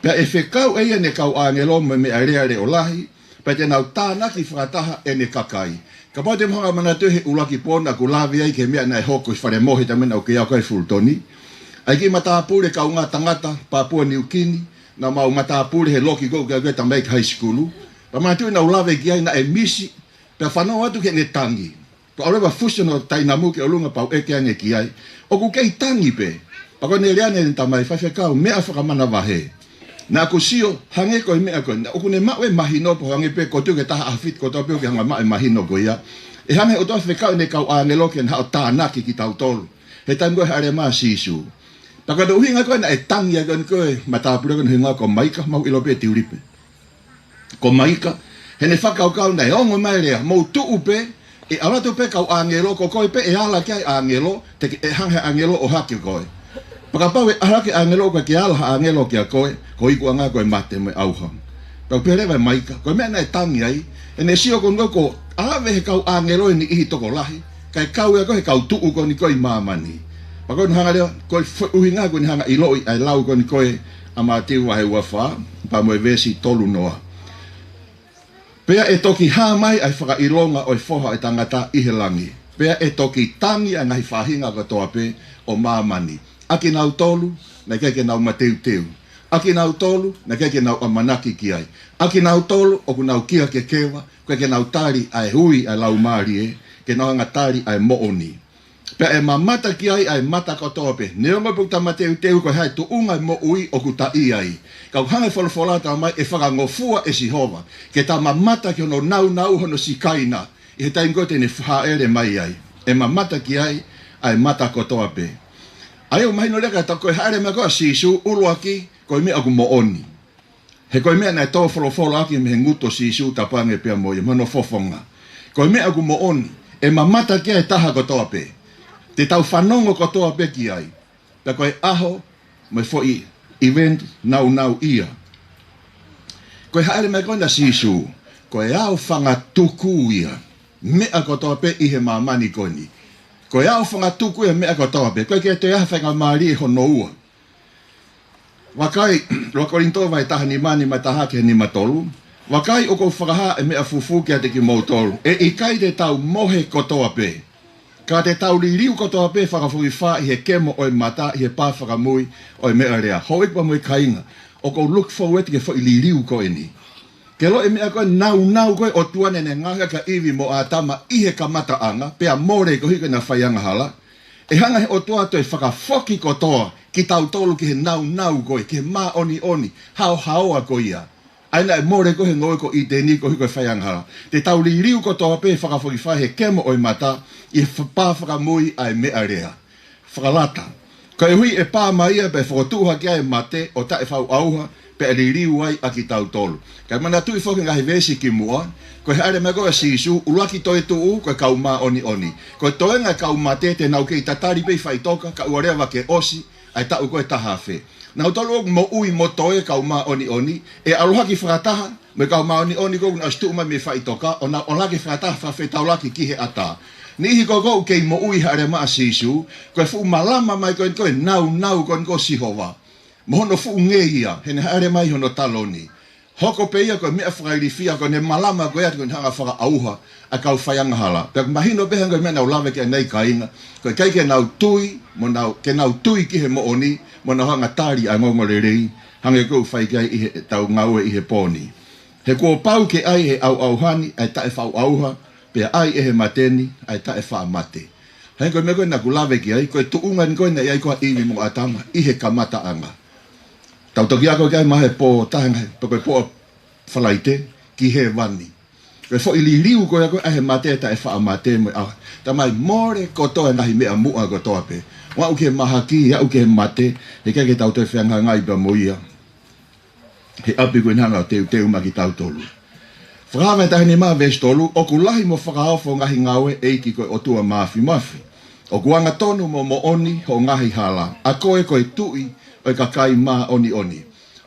Pea ʻe fekau ʻe ia ʻene kau ʻāngelo mo e meʻa lea leʻo lahi, pea te nau tānaki fakataha ʻene kakai. Kapau te mou hanga ʻo manatuʻi he ʻuluaki pō naʻá ku lave ai ki he meʻa naʻe hoko ʻi Falemohe he taimi naʻá ku kei ako ai Fulutoni. ʻA e kiʻi matāpule kaungā tangata Papua Niukini, naʻa mau matāpule he loki ko ē ʻoku kei ako ai e tamaiki high school. Pea manatuʻi naʻá ku lave ki ai naʻe misi, pea fanongo atu ki heʻene tangi. Pea ʻalu leva ʻo fusi hono tainamu ki ʻolunga pea u ʻeke ange ki ai, ʻOku kei tangi pē? Pea ko ʻene lea ʻeni, ʻene tamai, Faifekau, meʻa fakamanavahē. Naʻá ku sio, hangē ko e meʻa ko ē, naʻá ku ne maʻu e mahino pē, hangē pē ko e tuʻu ki he taha ʻaho fitu kotoa pē ʻokú ke hanga ʻo maʻu e mahino ko ia. ʻE hanga ʻe he ʻOtua ʻo fekauʻi ʻene kau ʻāngelo ke ne haʻu ʻo tānaki kitautolu he taimi ko ē ʻe hāʻele mai ai ʻa Sīsū. Pea ko hono ʻuhinga ko ē naʻe tangi ai ko eni ko e matāpule ko eni, ʻuhinga ko Maika, mou ʻilo pē Tiulipe. Ko Maika, heʻene fakakaukau naʻe ongo mai e lea, Mou tuʻu pē, ʻe ʻalu atu pē kau ʻāngelo, ko koe pē ʻe ala ki ai e ʻāngelo, te ke, ʻe hanga ʻe he ʻāngelo ʻo ʻohake koe. Pea kapau ʻe ʻalu hake e ʻāngelo, ʻoku ʻikai ke ala ha ʻāngelo kiate koe, ko e ikuʻanga ko e mate mo e ʻauha. Pea pehē leva ʻe Maika, ko e meʻa naʻe tangi ai, heʻene sio ko eni ko e ʻave ʻe he kau ʻāngelo e niʻihi tokolahi, kae kau ia ko ē he kau tuʻu ko eni ko ē ʻi māmani. Pea ko hono hanga leva, ko e foʻi ʻuhinga ko eni hanga ʻo ʻiloʻi ʻa e lau ko eni ko ē ʻa Mātiu vahe ua fā, pea mo e veesi tolu noa. Pea ʻe toki hā mai ʻa e fakaʻilonga ʻo e Foha ʻo e Tangata ʻi he langi. Pea ʻe toki tangi ʻa e ngaahi faʻahinga kotoa pē ʻo māmani. ʻA kinautolu naʻe ʻikai ke nau mateuteu. ʻA kinautolu naʻe ʻikai ke nau ʻamanaki ki ai. ʻA kinautolu ʻoku nau kia kekeva, ʻoku ʻikai ke nau tali ʻa e ui ʻa e Laumālie, ke nau hanga ʻo tali ʻa e moʻoni. Pea ʻe mamata ki ai ʻa e mata kotoa pē. Neongo pē ʻoku ta mateuteu, ko e hā e tuʻunga ʻo e moʻui ʻoku ta ʻi ai, ka ʻoku hanga ʻe he folofola ʻo talamai ʻe fakangofua ʻe Sihova ke ta mamata ki hono nāunau, hono Sikaina, ʻi he taimi ko ē te ne hāʻele mai ai. ʻE mamata ki ai ʻa e mata kotoa pē. ʻA ia ʻoku mahino leka ʻa e ta ko e hāʻele mai ko ē ʻa Sīsū, ʻuluaki, ko e meʻa ʻoku moʻoni. He ko e meʻa naʻe tō folofola ʻaki mei he ngutu ʻo Sīsū, tapu ange pea mo ia, mei hono fofonga. Ko e meʻa ʻoku moʻoni, ʻe mamata ki ai e taha kotoa pē. Te tau fanongo kotoa pē ki ai. Pea ko e ʻaho mo e foʻi event nāunau ia. Ko e hāʻele mai ko ena ʻa Sīsū, ko e aofangatuku ia meʻa kotoa pē ʻi he māmani ko eni. Ko e aofangatuku ia meʻa kotoa pē. ʻOku ʻikai ke toe ʻi ai ha faingamālie hono ua. Vakai, ua Kolinitō vahe taha nima, nima taha ki he nima tolu. Vakai, ʻoku ou fakahā ʻa e meʻa fufū kiate kimoutolu, ʻe ʻikai te tau mohe kotoa pē, ka te tau liliu kotoa pē fakafokifā ʻi he kemo ʻo e mata, ʻi he pā fakamui ʻo e meʻalea. Houʻeiki pea mo e kāinga, ʻoku ou look forward ki he foʻi liliu ko eni. Ke ʻilo e meʻa ko e nāunau ko ē ʻa e ʻOtua naʻá ne ngaohi ʻaki ʻa ʻIvi mo ʻĀtama ʻi he kamataʻanga, pea mole koeʻuhi ko ʻena faiangahala. ʻE hanga ʻe he ʻOtua ʻo toe fakafoki kotoa kitautolu ki he nāunau ko ē, ki he māʻoniʻoni haohaoa ko ia, ʻa ia naʻe mole ko ē he ngoue ko ʻĪteni koeʻuhi ko e faiangahala. Te tau liliu kotoa pē fakafokifā he kemo ʻo e mata, ʻi he fa-, pā fakamui ʻa e meʻalea. Fakalata. Koeʻuhi ʻe pā mai ia pea fokotuʻu hake ai e mate ʻo taʻefaʻuʻauha, pea ʻe liliu ai ʻa kitautolu. Kae manatuʻi foki e ngaahi veesi kimuʻa, ko e hāʻele mai ko ē ʻa Sīsū, ʻuluaki toetuʻu, ko e kau māʻoniʻoni. Ko e toenga e kau mate te nau kei tatali pē ʻi faʻitoka, kae ʻoua leva ke ʻosi ʻa e taʻu ko ē taha afe. Nautolu ʻoku moʻui mo toe kau māʻoniʻoni, ʻe ʻalu hake fakataha mo e kau māʻoniʻoni ko ē kuo nau ʻosi tuʻu mai mei faʻitoka, ʻo nau ʻalu hake fakataha fakafetaulaki ki he ʻatā. Niʻihi ko ē ʻoku kei moʻui he hāʻele mai ʻa Sīsū, ko e fuʻu malama mai ko ē ko e nāunau ko ē ʻo Sihova mo hono fuʻu ngeia heʻene hāʻele mai ʻi hono taloni. Hoko pē ia ko e meʻa fakailifia, ko ʻene malama ko ia ʻoku ne hanga ʻo fakaʻauha ʻa e kau faiangahala. Pea ʻoku mahino pē hangē ko e meʻa naʻá ku lave ki ai ʻanenai, kāinga, ko e ʻikai ke nau tui, mo nau, ke nau tui ki he moʻoni, mo nau hanga ʻo tali ʻa e ongoongolelei, hangē ko ʻeku fai ki ai ʻi heʻetau ngāue ʻi he pō ni. He kuo pau ke ʻai ʻe he ʻauʻauha ni ʻa e taʻefaʻuʻauha, pea ʻai ʻe he mate ni ʻa e taʻefaʻamate. Hangē ko e meʻa ko ē naʻá ku lave ki ai, ko e tuʻunga eni ko ē naʻe ʻi ai ko ē ʻa ʻIvi mo ʻĀtama ʻi he kamataʻanga. Tau toki ako ki ai mahalo he pō taha ngaahi, pe ko e pō ʻa Falaite, ki hēvani. Ko e foʻi liliu ko ia ko ē ʻa e mate, taʻefaʻamate mo e ʻauha. Talamai mole kotoa e ngaahi meʻa muʻa kotoa pē. ʻO aʻu ki he mahaki, aʻu ki he mate, heʻikai ke tau toe fehangahangai pea mo ia he ʻapi ko ē naʻe hanga ʻo teuteu maʻa kitautolu. Fakahā vahe taha nima veesi tolu, ʻOku lahi mo fakaofo e ngaahi ngāue ʻa e ʻEiki ko e ʻOtua Māfimafi. ʻOku angatonu mo moʻoni hoʻo ngaahi hala, ʻa koe ko e Tuʻi ʻo e kakai māʻoniʻoni.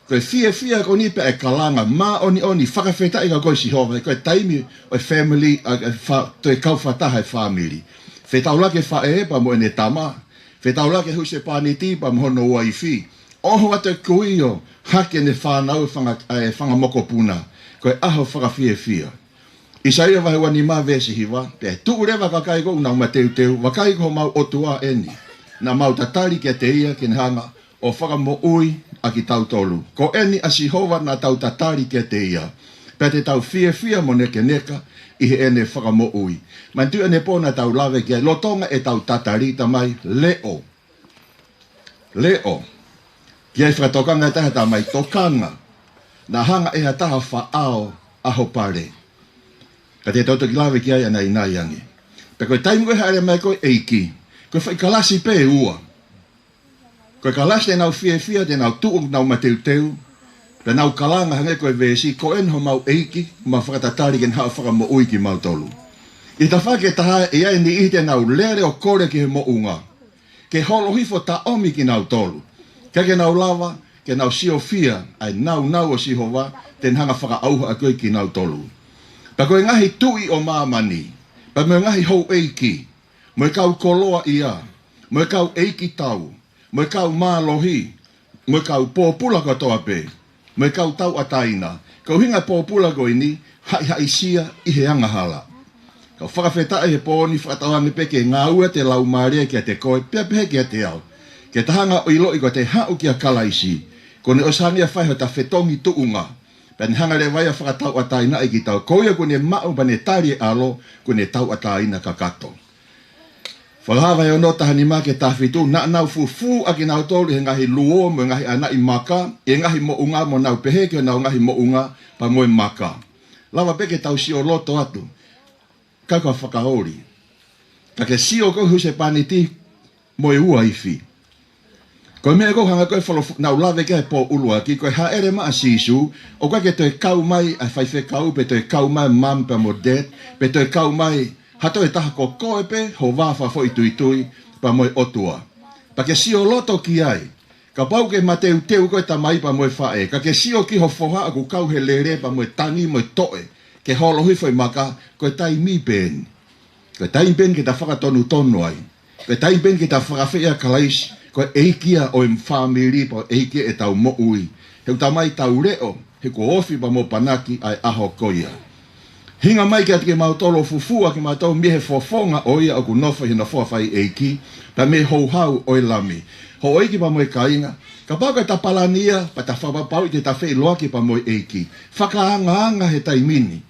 Ko e fiefia ko eni pea ʻe kalanga māʻoniʻoni, fakafetaʻi kia koe Sihova, he ko e taimi ʻo e family, ʻa e fa-, toe kau fakataha e fāmili. Fetaulaki e faʻē pea mo ʻene tama, fetaulaki e husepāniti pea mo hono uaifi, ʻoho atu e kui ʻo hake ʻene fānau e fanga, e fanga mokopuna. Ko e ʻaho fakafiefia. ʻAisea vahe uanima veesi hiva: Pea ʻe tuʻu leva ʻa e kakai ʻoku nau mateuteu, vakai, ko homau ʻOtua ʻeni, naʻa mau tatali kiate ia ke ne hanga ʻo fakamoʻui ʻa kitautolu. Ko ʻeni ʻa Sihova naʻa tau tatali kiate ia, pea te tau fiefia mo nekeneka ʻi heʻene fakamoʻui. Manatuʻi ʻanepō naʻa tau lave ki ai, lolotonga ʻetau tatali, tamai, leʻo. Leʻo. Ki ai fakatokanga ʻe taha tamai, tokanga. Naʻa hanga ʻe ha taha ʻo faʻao ʻa ho pale. Ka te tau toki lave ki ai ʻanainai ange. Pea ko e taimi ko ē hāʻele mai ko ē ʻEiki, ko e foʻi kalasi pē ʻe ua. Ko e kalasi te nau fiefia, te nau tuʻu, nau mateuteu, pea nau kalanga hangē ko e veesi, ko ʻeni homau ʻEiki, mau fakatatali ke ne haʻu ʻo fakamoʻui kimautolu. ʻI he tafaʻaki ʻe taha, ʻe ʻi ai e niʻihi te nau lele ʻo kole ki he moʻunga ke holo hifo ʻo taʻomi kinautolu. Ka ʻikai ke nau lava ke nau siofia ʻa e nāunau ʻo Sihova te ne hanga ʻo fakaʻauha ʻaki kinautolu. Pea ko e ngaahi tuʻi ʻo māmani, pea mo e ngaahi houʻeiki, mo e kau koloaʻia, mo e kau ʻeikitau, mo e kau mālohi, mo e kau pōpula kotoa pē, mo e kau tauʻatāina. Ko e ʻuhinga e pōpula ko ʻeni, haʻihaʻisia ʻi he angahala. Kau fakafetaʻi he pō ni, fakatauange pē ke ngāue ʻa e Laumālie kiate koe, pea pehē kiate au, ke ta hanga ʻo ʻiloʻi ko ʻete haʻu kia Kalaisi, kuo ne ʻosi hanga ʻo fai hota fetongi tuʻunga, pea ne hanga leva ia ʻo fakatauʻatāinaʻi kitautolu. Ko ia kuo ne maʻu pea ne tali e ʻAlo, kuo ne tauʻatāina kakato. Fakahā vahe ono, taha nima ki he taha fitu: Naʻa nau fufū ʻa kinautolu ʻi he ngaahi luo mo e ngaahi ʻanaʻi maka, ʻi he ngaahi moʻunga, mo nau pehē ki honau ngaahi moʻunga pea mo e maka. Lava pē ke tau sio loto atu, ka ko e fakaoli. Ka ke sio ko e husepāniti mo e uaifi. Ko e meʻa ʻoku hanga ko ē ʻo folofola, naʻa ku lave ki ai he pō ʻuluaki, ko e hāʻele mai ʻa Sīsū, ʻoku ʻikai ke toe kau mai ʻa e faifekau, pe toe kau mai mum pea mo dad, pe toe kau mai ha toe taha, ko koe pē, ho vā fakafoʻituitui pea mo e ʻOtua. Pea ke sio loto ki ai, kapau ʻoku ke mateuteu koe tamai pea mo e faʻē, ka ke sio ki ho foha ʻoku kau he lele pea mo e tangi mo e toʻe ke holo hifo e maka, ko e taimi pē ʻeni. Ko e taimi pē ʻeni ke ta fakatonutonu ai. Ko e taimi pē ʻeni ke ta fakaafeʻi ʻa Kalaisi ko e ʻEiki ia ʻo e fāmili pea mo e ʻEiki ia ʻetau moʻui. He ʻoku ta mai tau leʻo, he kuo ofi pea mo panaki ʻa e ʻaho ko ia. Hinga mai kiate kimautolu ʻo fufū ʻa kimautolu mei he fofonga ʻo ia ʻoku nofo ʻi he nofoʻanga fai ʻeiki, pea mei he houhau ʻo e Lami. Houʻeiki pea mo e kāinga, kapau ʻoku ʻikai ke ta palani ia, pea ta fakapapauʻi te ta feʻiloaki pea mo e ʻEiki. Fakaangaanga he taimi ni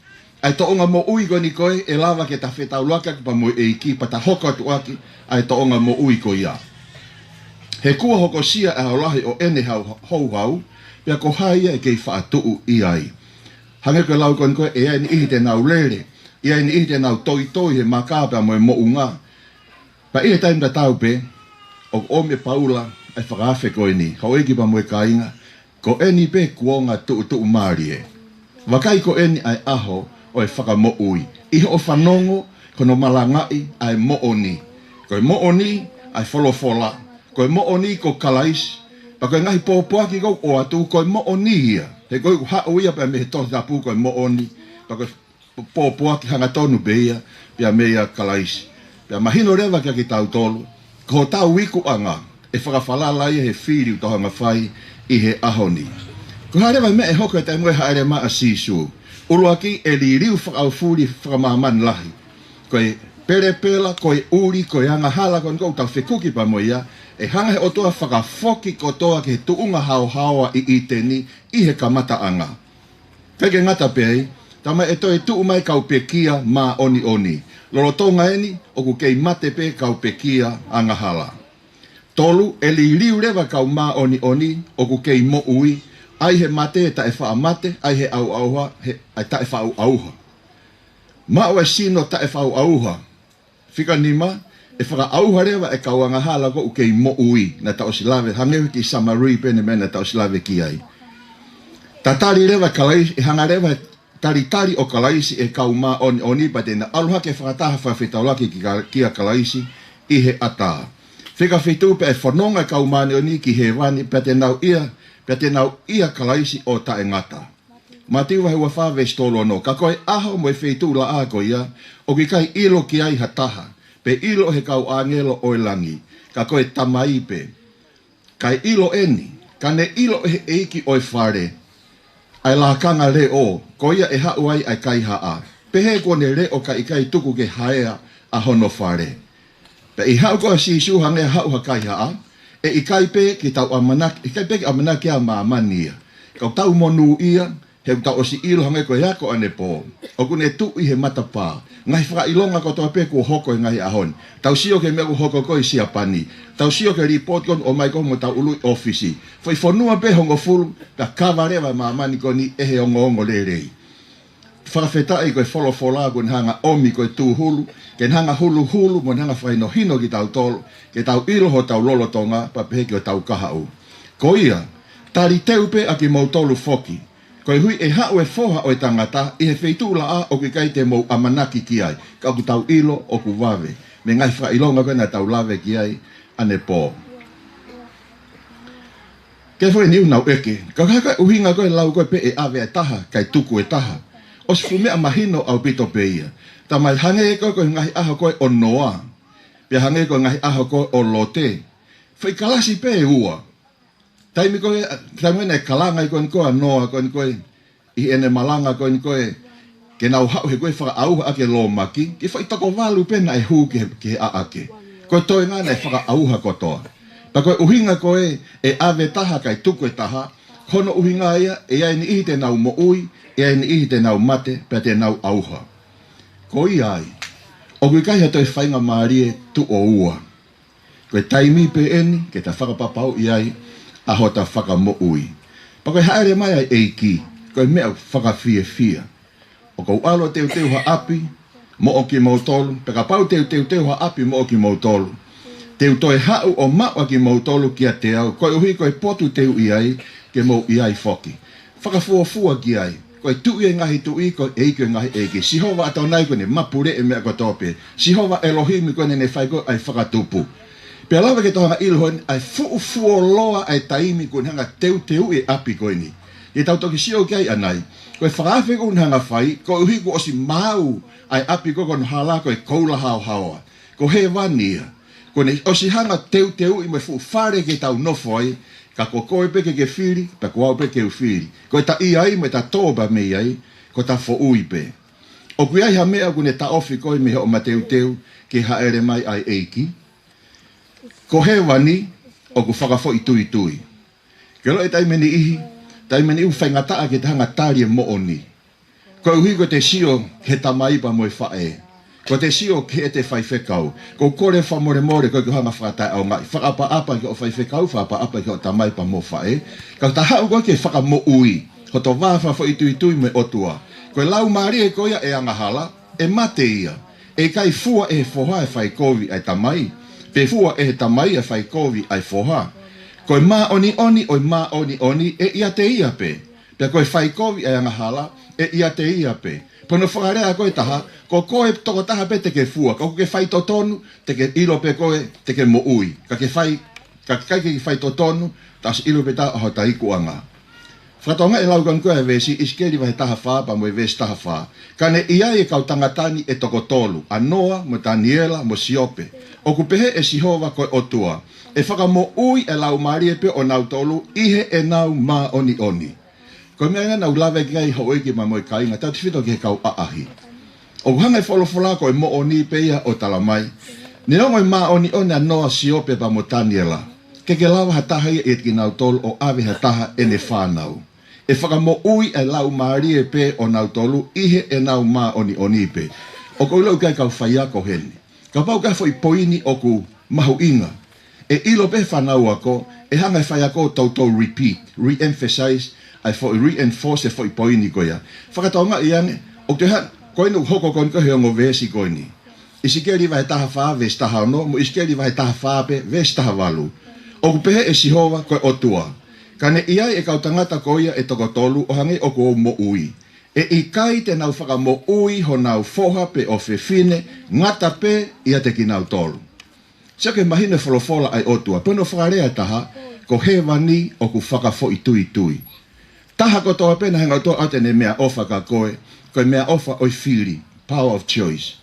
ʻa e tōʻonga moʻui ko ʻeni ko ē ʻe lava ke ta fetaulaki ʻaki pea mo e ʻEiki, pea ta hoko atu ʻaki ʻa e tōʻonga moʻui ko ia. He kuo hokosia ʻa e ʻaho lahi ʻo ʻene hau-, houhau, pea ko hai ia ʻe kei faʻa tuʻu ʻi ai? Hangē ko e lau ko ʻeni ko ē, ʻe ʻi ai e niʻihi te nau lele, ʻe ʻi ai e niʻihi te nau toitoi he maka pea mo e moʻunga. Pea ʻi he taimi tatau pē, ʻoku ʻomi ʻe Paula ʻa e fakaafe ko ʻeni, houʻeiki pea mo e kāinga, ko ʻeni pē kuonga tuʻutuʻumālie. Vakai, ko ʻeni ʻa e ʻaho ʻo e fakamoʻui. ʻI hoʻo fanongo, ko hono malangaʻi ʻa e moʻoni. Ko e moʻoni ʻa e folofola. Ko e moʻoni ko Kalaisi. Pea ko e ngaahi pōpoaki ʻoku ʻoatu, ko e moʻoni ia. He ko ia ʻoku haʻu ia pea mei he Tohi Tapu, ko e moʻoni. Pea ko e pōpoaki hangatonu pē ia, pea meia Kalaisi. Pea mahino leva kiate kitautolu, ko hotau ikuʻanga ʻe fakafalala ia he fili ʻoku tau hanga ʻo fai ʻi he ʻaho ni. Ko e hā leva e meʻa ʻe hoko he taimi ʻoku hāʻele mai ai ʻa Sīsū? ʻUluaki, ʻe liliu fakaʻaufuli fakamāmani lahi. Ko e pelepela, ko e ʻuli, ko e angahala ko ʻeni ʻoku tau fekuki pea mo ia, ʻe hanga he ʻOtua ʻo fakafoki kotoa ki he tuʻunga haohaoa ʻi ʻĪteni ʻi he kamataʻanga. ʻIkai ke ngata pē ai, tamai, ʻe toe tuʻu mai kau pekia māʻoniʻoni. Lolotonga ʻeni, ʻoku kei mate pē kau pekia angahala. Tolu, ʻe liliu leva kau māʻoniʻoni ʻoku kei moʻui, ʻa ia he mate taʻefaʻamate, ʻa ia he ʻauʻauha, he, ʻa ia taʻefaʻauʻauha. Maʻu e sino taʻefaʻauʻauha. Fika nima, ʻe fakaʻauha leva e kau angahala ʻoku kei moʻui, naʻa ta ʻosi lave, hangē ki Samari pē ʻeni, meʻa naʻa ta ʻosi lave ki ai. Tatali leva Kalaisi, ʻe hanga leva he talitali ʻo Kalaisi e kau māʻoniʻoni, pea te nau ʻalu hake fakataha fakafetaulaki ki Ka-, kia Kalaisi ʻi he ʻatā. Fika fitu, pea ʻe fononga e kau māʻoniʻoni ki hēvani, pea te nau ʻia, pea te nau ʻia Kalaisi ʻo taʻengata. Mātiu vahe ua fā veesi tolu ono: Ka ko e ʻaho mo e feituʻu laʻā ko ia, ʻoku ʻikai ʻilo ki ai ha taha, pe ʻilo he kau ʻāngelo ʻo e langi, ka ko e Tamai pē. Kae ʻilo ʻeni, ka ne ʻilo ʻe he ʻeiki ʻo e fale ʻa e lakanga leʻo, ko ia ʻe haʻu ai ʻa e kaihaʻa, pehē kuo ne leʻo kae ʻikai tuku ke haea ʻa hono fale. Pea ʻi he haʻu ko ē ʻa Sīsū hangē ha haʻu ha kaihaʻa, ʻe ʻikai pē ke tau ʻamanaki, ʻikai pē ke ʻamanaki ʻa māmani ia. Ka ʻoku tau monūʻia, he ʻoku tau ʻosi ʻilo hangē ko e ako ʻanepō. ʻOku ne tuʻu ʻi he matapā. Ngaahi fakaʻilonga kotoa pē kuo hoko he ngaahi ʻaho ni. Tau sio ki he meʻa kuo hoko ko ē ʻi Siapani. Tau sio ki he lipooti ko ē ʻomai ko ē mo tau ʻuluʻi ʻōfisi. Foʻi fonua pē hongofulu, ka kava leva ʻa māmani ko eni ʻe he ongoongolelei. Fakafetaʻi ko e folofola kuo ne hanga ʻomi ko e tūhulu, ke ne hanga huluhulu mo ne hanga fakahinohino kitautolu, ke tau ʻilo hotau lolotonga, pea pehē ki hotau kahaʻu. Ko ia, taliteu pē ʻa kimoutolu foki. Koeʻuhi ʻe haʻu e Foha ʻo e Tangata ʻi he feituʻu laʻā ʻoku ʻikai te mou ʻamanaki ki ai, ka ʻoku tau ʻilo ʻoku vave. Mei he ngaahi fakaʻilonga ko ē naʻa tau lave ki ai ʻanepō. Ke fai ni ʻunau ʻeke. Ka ko e hā ko ē ʻuhinga ko ē lau ko ē pē ʻe ʻave ʻa e taha, kae tuku e taha. ʻOsi fuʻu meʻa mahino ʻaupito pē ia. Tamai hangē ko ē ko e ngaahi ʻaho ko ē ʻo Noa. Pea hangē ko e ngaahi ʻaho ko ē ʻo Lote. Foʻi kalasi pē ʻe ua. Taimi ko ē, taimi naʻe kalanga ai ko eni ko ē ʻa Noa ko eni ko ē. ʻI heʻene malanga ko eni ko ē, ke nau haʻu he ko e fakaʻauha ʻa e lōmaki, ki he foʻi toko valu pē naʻe hū ki he, ki he ʻaʻake. Ko e toenga naʻe fakaʻauha kotoa. Pea ko e ʻuhinga ko ē, ʻe ʻave taha kae tuku e taha, hono ʻuhinga ia, ʻe ʻi ai e niʻihi te nau moʻui, ʻe ʻi ai e niʻihi te nau mate, pea te nau ʻauha. Ko ia ai, ʻoku ʻikai ha toe faingamālie tuʻo ua. Ko e taimi pē eni ke ta fakapapauʻi ai ʻa hota fakamoʻui. Pea ko e hāʻele mai ʻa e ʻEiki, ko e meʻa fakafiefia. ʻOku ou ʻalu ʻo teuteu ha ʻapi moʻo kimoutolu, pea kapau te u teuteu ha ʻapi moʻo kimoutolu, te u toe haʻu ʻo maʻu ʻa kimoutolu kiate au, koeʻuhi ko e potu te u ʻi ai, ke mou ʻi ai foki. Fakafuofua ki ai. Ko e Tuʻi ʻo e ngaahi tuʻi, ko e ʻEiki ʻo e ngaahi ʻeiki. Sihova ʻAtonai ko ʻene mapuleʻi e meʻa kotoa pē. Sihova ʻElohimi ko ʻene ne fai ko ē ʻa e fakatupu. Pea lava ke tau hanga ʻilo heni ʻa e fuʻu fuoloa ʻa e taimi kuo ne hanga teuteuʻi e ʻapi ko eni. Ke tau toki sio ki ai ʻanai. Ko e fakaafe kuo ne hanga fai, koeʻuhi kuo ʻosi maau ʻa e ʻapi ko ē ko hono hala ko e koula haohaoa. Ko hēvani ia. Kuo ne ʻosi hanga teuteuʻi mo e fuʻu fale ke tau nofo ai, ka ko koe pē ke ke fili, pea ko au pē ke u fili. Ko ʻeta ʻi ai mo ʻeta tō pē mei ai, ko ʻeta foʻui pē. ʻOku ʻi ai ha meʻa kuo ne taʻofi koe mei hoʻo mateuteu ki he hāʻele mai ʻa e ʻEiki? Ko hēvani ʻoku fakafoʻituitui. Ke ʻilo e taimi ʻe niʻihi, taimi ʻe niʻihi ʻoku faingataʻa ke te hanga tali e moʻoni. Koeʻuhi ko ʻete sio ki he tamai pea mo e faʻē. Ko ʻete sio ki heʻete faifekau. ʻOku ou kole fakamolemole ko ē ke u hanga fakataʻeʻaongaʻi. Fakaʻapaʻapa ki hoʻo faifekau, fakaʻapaʻapa ki hoʻo tamai pea mo e faʻē. Ka ta haʻu ko ē ki he fakamoʻui. Hoto vā fakafoʻituitui mo e ʻOtua. Ko e laumālie ko ia ʻe angahala, ʻe mate ia. ʻE ʻikai fua ʻe he foha e faikovi ʻa e tamai. Pe fua ʻe he tamai e faikovi ʻa e foha. Ko e māʻoniʻoni ʻo e māʻoniʻoni ʻe ʻiate ia pē. Pea ko e faikovi ʻa e angahala, ʻe ʻiate ia pē. Pea ko hono fakalea ko ē ʻe taha, ko koe tokotaha pē te ke fua, ka ʻoku ke faitotonu, te ke ʻilo pē koe, te ke moʻui. Ka ke fai, ka ke ʻikai ke faitotonu, ta ʻosi ʻilo pē ʻe taha ʻa hota ikuʻanga. Fakatokangaʻi e lau ko eni ko ē ʻa e veesi, ʻIsikeli vahe taha fā, pea mo e veesi taha fā. Ka ne ʻi ai e kau tangata ni ʻe toko tolu, ʻa Noa, mo Taniela, mo Siope. ʻOku pehē ʻe Sihova ko e ʻOtua. ʻE fakamoʻui e laumālie pē ʻo nautolu, ʻi heʻenau māʻoniʻoni. Ko e meʻa ia naʻa ku lave ki ai houʻeiki pea mo e kāinga, tautefito ki he kau ʻaʻahi. ʻOku hanga e folofola ko e moʻoni pē ia ʻo talamai. Neongo e māʻoniʻoni ʻa Noa, Siope pea mo Taniela. Ke ke lava ha taha ia ʻiate kinautolu ʻo ʻave ha taha ʻene fānau. ʻE fakamoʻui e laumālie pē ʻo nautolu ʻi heʻenau māʻoniʻoni pē. ʻOku ou ʻilo ʻoku ʻi ai e kau faiako heni. Kapau ko ha foʻi poini ʻoku mahuʻinga. ʻE ʻilo pē fānau ako, ʻe hanga e faiako ʻo toutou repeat, re-emphasize, ʻa e foʻi reinforce e foʻi poini ko ia. Fakatokangaʻi ange, ʻoku te ha, ko eni ʻoku hoko ko eni ko ē he ongo veesi ko eni. ʻIsikeli vahe taha fā, veesi taha ono, mo ʻIsikeli vahe taha fā pē, veesi taha valu. ʻOku pehē ʻe Sihova ko e ʻOtua. Ka ne ʻi ai e kau tangata ko ia ʻe toko tolu ʻo hangē ʻoku ou moʻui. ʻE ʻikai te nau fakamoʻui honau foha pe ʻofefine, ngata pē ʻiate kinautolu. Sio ki he mahino e folofola ʻa e ʻOtua, pea ko hono fakalea ʻe taha, ko hēvani ʻoku fakafoʻituitui. Taha kotoa pē naʻe hanga ʻe he ʻOtua ʻo ʻoatu ʻene meʻaʻofa kia koe, ko e meʻaʻofa ʻo e fili, power of choice.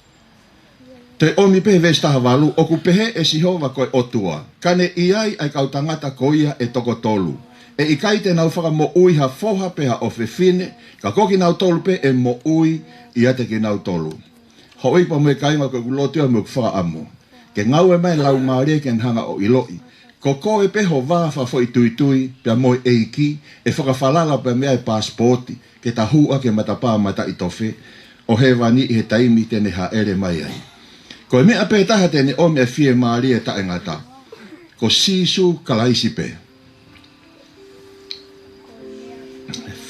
Toe ʻomi pē he veesi taha valu, ʻoku pehē ʻe Sihova ko e ʻOtua, ka ne ʻi ai ʻa e kau tangata ko ia ʻe toko tolu. ʻE ʻikai te nau fakamoʻui ha foha pe ha ʻofefine, ka ko kinautolu pē ʻe moʻui ʻiate kinautolu. Houʻeiki pea mo e kāinga, ko ʻeku lotu ia mo ʻeku fakaʻamu ke ngāue mai e Laumālie ke ne hanga ʻo ʻiloʻi ko koe pē ho vā fakafoʻituitui pea mo e ʻEiki, ʻe fakafalala pē mei ai e paasipooti ke ta hū ʻaki e matapā mataʻitofe ʻo hēvani ʻi he taimi te ne hāʻele mai ai. Ko e meʻa pē taha te ne ʻomi e fiemālie taʻengata, ko Sīsū Kalaisi pē.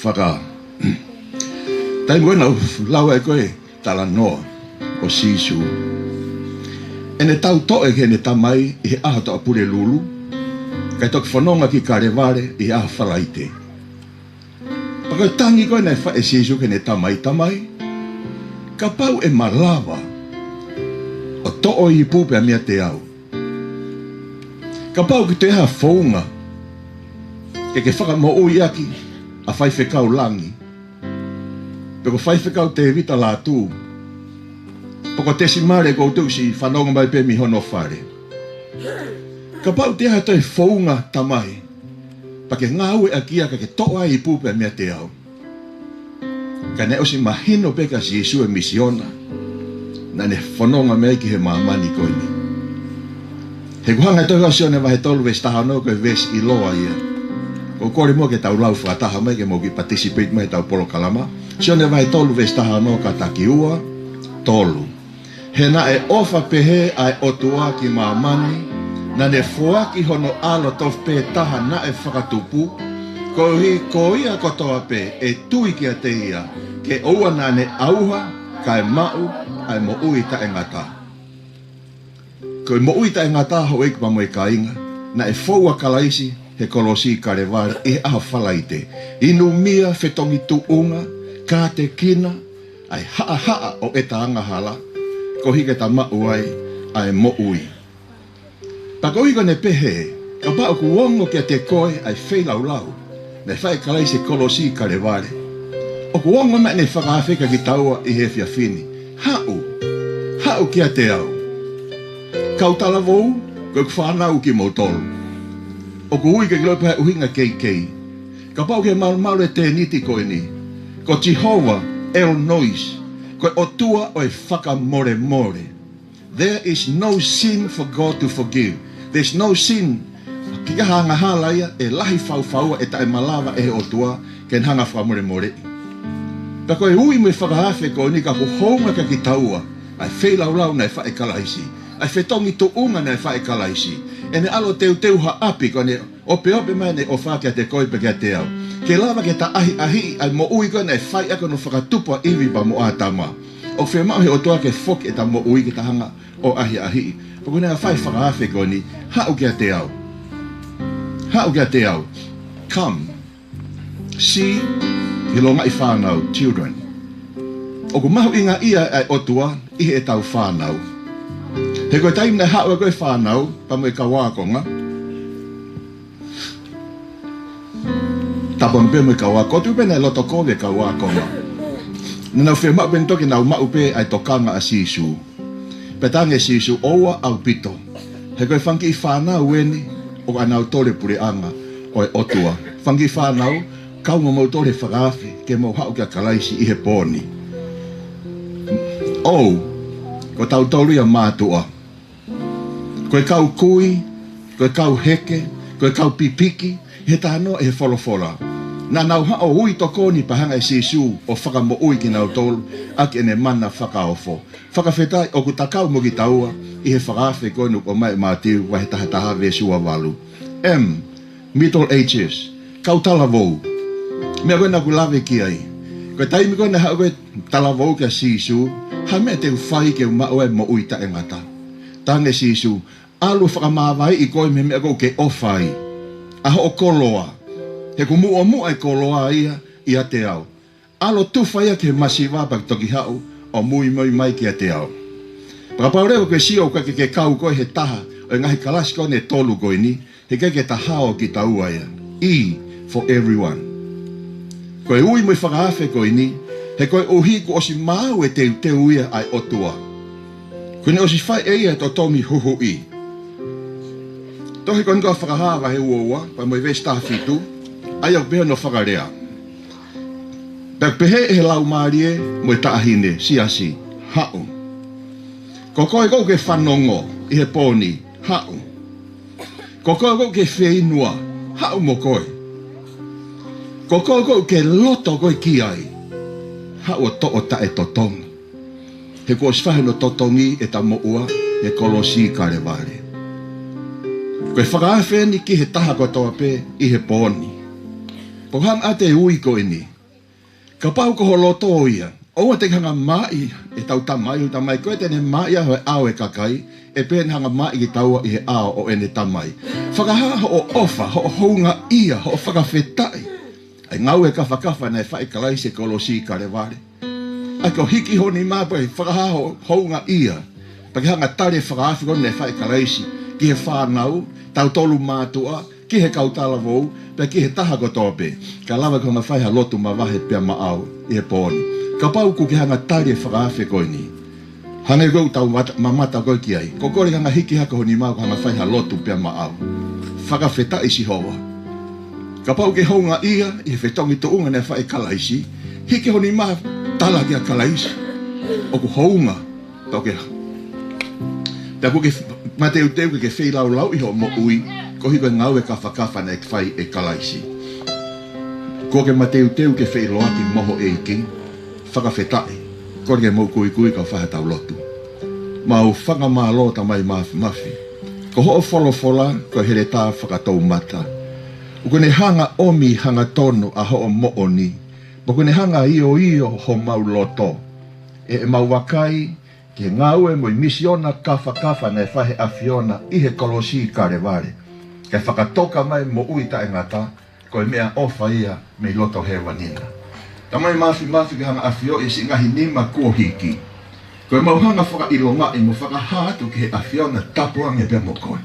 Faka. Taimi ko ē naʻa ku lau ai ko ē talanoa ʻo Sīsū, ʻene tau toʻe ki heʻene Tamai ʻi he ʻaho Toʻapulelulu, kae toki fononga ki Kalevale ʻi he ʻaho Falaite. Pea ko e tangi ko ē naʻe fai ʻe Sīsū ki heʻene Tamai, Tamai, kapau ʻe malava ʻo toʻo e ipu pē meiate au, kapau ʻoku toe ʻi ai ha founga ke ke fakamoʻui ʻaki ʻa Faifekau Langi, pe ko Faifekau Tēvita Lātū, pe ko Tesimale ʻoku ou tuʻu siʻi fanongo mai pē mei hono fale. Kapau ʻoku toe ʻi ai ha toe founga, Tamai, pea ke ngāueʻaki ia kae ke toʻo ʻa e ipu pē meiate au. Ka naʻe ʻosi mahino pē kia Sīsū e misiona naʻa ne fononga mei ai ki he māmani ko eni. He ʻoku hanga ʻe he tohi ʻa Sione vahe tolu veesi taha ono, ko e veesi ʻiloa ia. ʻOku ou kole muʻa ke tau lau fakataha mai ke mou kiʻi participate mai heʻetau polokalama. Sione vahe tolu veesi taha ono, kātaki ua, tolu. He naʻe ʻofa pehē ʻa e ʻOtua ki māmani, naʻa ne foaki hono ʻAlo tofu pē taha naʻe fakatupu, koeʻuhi ko ia kotoa pē ʻe tui kiate ia, ke ʻoua naʻa ne ʻauha, kae maʻu ʻa e moʻui taʻengata. Ko e moʻui taʻengata, houʻeiki pea mo e kāinga, naʻe fou ʻa Kalaisi he kolosi ʻi Kalevale ʻi he ʻaho Falaite. Inumia, fetongi tuʻunga, kātekina, ʻa e haʻahaʻa ʻo ʻeta angahala, koeʻuhi ke ta maʻu ai ʻa e moʻui. Pea koeʻuhi ko ʻene pehē, kapau ʻoku ongo kiate koe ʻa e feilaulau naʻe fai ʻe Kalaisi he kolosi ʻi Kalevale, ʻoku ongo mai ʻene fakaafe kiate kitaua ʻi he efiafi ni. Haʻu, haʻu kiate au. Kau talavou, ko ʻeku fānau kimoutolu. ʻOku ui ke ke ʻiloʻi pē ʻa e ʻuhinga keikei. Kapau ʻoku ke malumalu he tēniti ko eni, ko Jehovah El Roi, ko e ʻOtua ʻo e fakamolemole. There is no sin for God to forgive. There's no sin. ʻIkai ha angahala ia ʻe lahi fau fau ʻe taʻemalava ʻe he ʻOtua ke ne hanga fakamolemoleʻi. Pea ko e ui mo e fakaafe ko eni, ka ʻoku hounga kiate kitaua ʻa e feilaulau naʻe fai ʻe Kalaisi, ʻa e fetongi tuʻunga naʻe fai ʻe Kalaisi. ʻEne ʻAlo teuteu ha ʻapi, ko ʻene ʻopeʻope mai ʻene ʻofa kiate koe pea kiate au, ke lava ke ta ʻahiʻahiʻi ʻa e moʻui ko ē naʻe fai ʻaki hono fakatupu ʻa ʻIvi pea mo ʻĀtama. ʻOku fiemaʻu ʻe he ʻOtua ke foki ʻeta moʻui ke ta hanga ʻo ʻahiʻahiʻi. Pea ko ʻene fai e fakaafe ko eni, haʻu kiate au. Haʻu kiate au. Come. See, he longaʻi fānau, children. ʻOku mahuʻinga ia ʻa e ʻOtua ʻi heʻetau fānau. He ko e taimi naʻe haʻu ai ko ē e fānau pea mo e kau ākonga, tapu ange pē mo e kau ākonga, tuʻu pē naʻe loto kovi e kau ākonga. Naʻa nau fiemaʻu pē ʻeni toki nau maʻu pē ʻa e tokanga ʻa Sīsū. Pea talaange ʻe Sīsū, ʻoua ʻaupito. He ko e fanga kiʻi fānau eni ʻoku ʻanautolu e puleʻanga ʻo e ʻOtua. Fanga kiʻi fānau, kau mo moutolu he fakaafe ke mou haʻu kia Kalaisi ʻi he pō ni. ʻOu, ko tautolu ia mātuʻa. Ko e kau kui, ko e kau heke, ko e kau pipiki, he talanoa ʻi he folofola. Naʻa nau haʻu ʻo ui tokoni pea hanga ʻe Sīsū ʻo fakamoʻui kinautolu ʻaki ʻene mana fakaofo. Fakafetaʻi ʻoku ta kau mo kitaua ʻi he fakaafe ko eni ʻoku ʻomai ʻe Mātiu vahe taha taha veesi ua valu. M, Middle Ages, kau talavou. Meʻa ko ē naʻa ku lave ki ai. Ko e taimi ko ē naʻe haʻu ko ē talavou kia Sīsū, ha meʻa te u fai ke u maʻu ai e moʻui taʻengata. Talaange ʻe Sīsū, ʻalu ʻo fakamāvaeʻi koe mei he meʻa ʻoku ke ʻofa ai. ʻA hoʻo koloa. He ʻoku muʻomuʻa e koloa ia ʻiate au. ʻAlu ʻo tufa ia ki he masiva pea ke toki haʻu ʻo muimui mai kiate au. Pea kapau leva ʻoku ke sio ʻoku ʻikai ke ke kau koe he taha ʻo e ngaahi kalasi ko eni ʻe tolu ko eni, he ʻikai ke ta hao kitaua ia. E, for everyone. Ko e ui mo e fakaafe ko eni, he koeʻuhi kuo ʻosi maau e teuteu ia ʻa e ʻOtua. Kuo ne ʻosi fai ʻe ia e totongi huhuʻi. Tohi ko eni ko Fakahā vahe ua ua, pea mo e veesi taha fitu. ʻA ia ʻoku pehē hono fakalea. Pea pehē ʻe he Laumālie mo e taʻahine, siasi, haʻu. Ko koe ʻoku ke fanongo ʻi he pō ni, haʻu. Ko koe ʻoku ke feinua, haʻu mo koe. Ko koe ʻoku ke loto koe ki ai, haʻu ʻo toʻo taʻetotongi. He kuo ʻosi fai hono totongi ʻeta moʻua he kolosi Kalevale. Ko e fakaafe eni ki he taha kotoa pē ʻi he pō ni. Pea ko e hanga ʻa e ui ko eni. Kapau ko ho loto ia, ʻoua te ke hanga māʻi ʻetau Tamai, ʻo Tamai ko ē te ne māʻi ʻa e ʻao ʻo e kakai, ʻe pehē ʻene hanga māʻi kitaua ʻi he ʻao ʻo ʻene Tamai. Fakahā hoʻo ʻofa, hoʻo houngaʻia, hoʻo fakafetaʻi ʻa e ngāue kafakafa naʻe fai ʻe Kalaisi he kolosi Kalevale. ʻA ia ko e hiki ho nima pea fakahā hoʻo houngaʻia, pea ke hanga tali e fakaafe ko eni naʻe fai ʻe Kalaisi ki he fānau, tautolu mātuʻa, ki he kau talavou, pea ki he taha kotoa pē. Ka lava ke hanga fai ha lotu mavahe pea maʻau ʻi he pō ni. Kapau ʻoku ke hanga tali e fakaafe ko eni, hangē ko ʻetau mata-, mamata ko ē ki ai, ko e kole ke hanga hiki hake ho nima ʻo hanga fai ha lotu pea maʻau. Fakafetaʻi Sihova. Kapau ʻoku ke houngaʻia ʻi he fetongi tuʻunga naʻe fai ʻe Kalaisi, hiki ho nima, tala kia Kalaisi ʻoku hounga, pea ʻoku ke, pea ʻoku ke mateuteu ke ke feilaulauʻi hoʻo moʻui koeʻuhi ko e ngāue kafakafa naʻe fai ʻe Kalaisi. Kuo ke mateuteu ke feʻiloaki mo ho ʻEiki. Fakafetaʻi. Kole ke mou kuikui kau fai haʻatau lotu. Mau fakamālō Tamai Māfimafi. Ko hoʻo folofola ko e heletā fakatoumata. ʻOku ne hanga ʻomi hangatonu ʻa hoʻo moʻoni. Pea ʻoku ne hanga ʻioʻio homau loto. ʻE, ʻemau vakai ki he ngāue mo e misiona kafakafa naʻe fai ʻe he ʻAfiona ʻi he kolosi Kalevale. Ke fakatoka mai moʻui taʻengata, ko e meʻaʻofa ia mei loto hēvani na. Tamai Māfimafi, ke hanga ʻafioʻi siʻi ngaahi nima kuo hiki. Ko ʻemau hanga fakaʻilongaʻi mo fakahā atu ki he ʻAfiona tapu ange pea mo koe.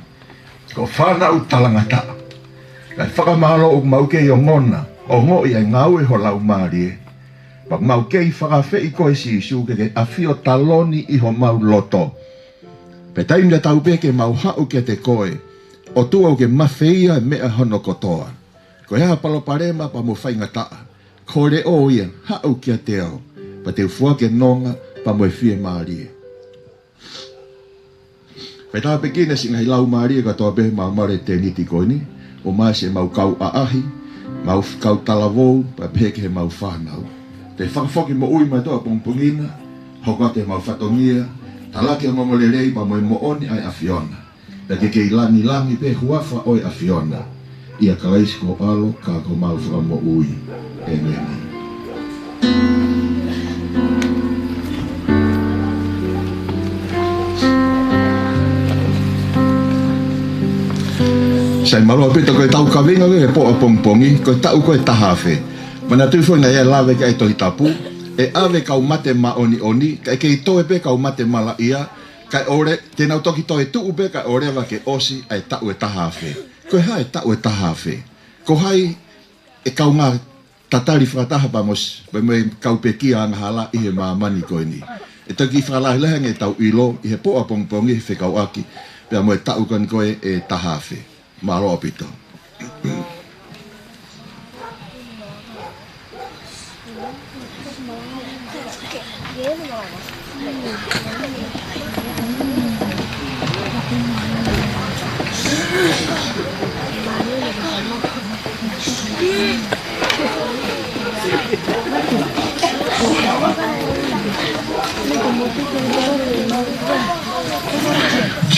Ko e fānau talangataʻa. Kae fakamālō ʻoku mau kei ongona, ongoʻi ʻa e ngāue ho Laumālie. Pea ʻoku mau kei fakaafeʻi koe Sīsū ke ke ʻafio taloni ʻi homau loto. Pea taimi tatau pē ke mau haʻu kiate koe, ʻOtua ʻoku ke mafeia e meʻa hono kotoa. Ko e hā ha palopalema pea mo e faingataʻa, ko e leʻo ia, haʻu kiate au, pea te u foaki e nonga pea mo e fiemālie. Faitāpuekina siʻi ngaahi laumālie kotoa pē he māmani tēniti ko eni, ʻo mai siʻemau kau ʻaʻahi, mau f-, kau talavou, pea pehē ki heʻemau fānau. Te fakafoki moʻui mai ʻa e pongipongi na, hoko atu ʻemau fatongia, talaki ʻa e ongoongolelei pea mo e moʻoni ʻa e ʻAfiona. Pea ke kei langilangi pē huafa ʻo e ʻAfiona. ʻIa Kalaisi ko ho ʻAlo, ka ko homau Fakamoʻui. ʻĒmeni. Sai, mālō ʻaupito, ko ʻetau kaveinga ko ē he pō ʻapongipongi, ko e taʻu ko ē taha afe. Manatuʻi foki naʻe lave ki ai e Tohi Tapu, ʻe ʻave kau mate māʻoniʻoni, kae kei toe pē kau mate malaʻia, kae ʻole, te nau toki toe tuʻu pē kae ʻoua leva ke ʻosi ʻa e taʻu ʻe taha afe. Ko e hā e taʻu ʻe taha afe? Ko hai e kaungā tatali fakataha pea mo s-, pea mo e kau pekia angahala ʻi he māmani ko eni? ʻE toki fakalahilahi ange ʻetau ʻilo ʻi he pō ʻapongipongi he fekauʻaki pea mo e taʻu ko eni ko ē ʻe taha afe. Mālō ʻaupito.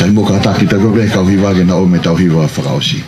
Sai, mou kātaki pē ko e kau hiva ke na ō mai ʻetau hiva fakaʻosi.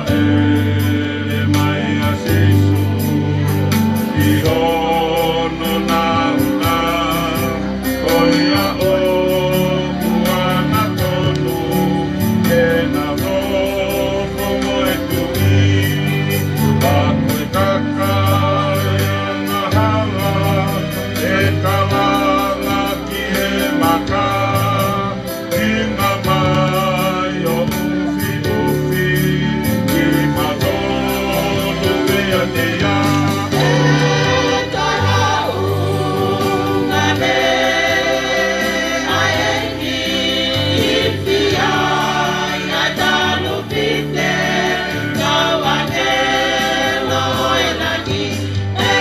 ʻEle mai ʻa Sīsū ʻi hono nāunau, ko ia ʻoku angatonu ʻena nofo mo e tuʻi, ʻa ko e kakai angahala ʻe kalanga ki he maka. Hina mai ʻo ʻufiʻufi kimautolu meiate ia. ʻE toe haʻu mai ʻa e ʻEiki, ʻifi ai ʻa e talupite, kau ʻāngelo ʻo e langi, ʻe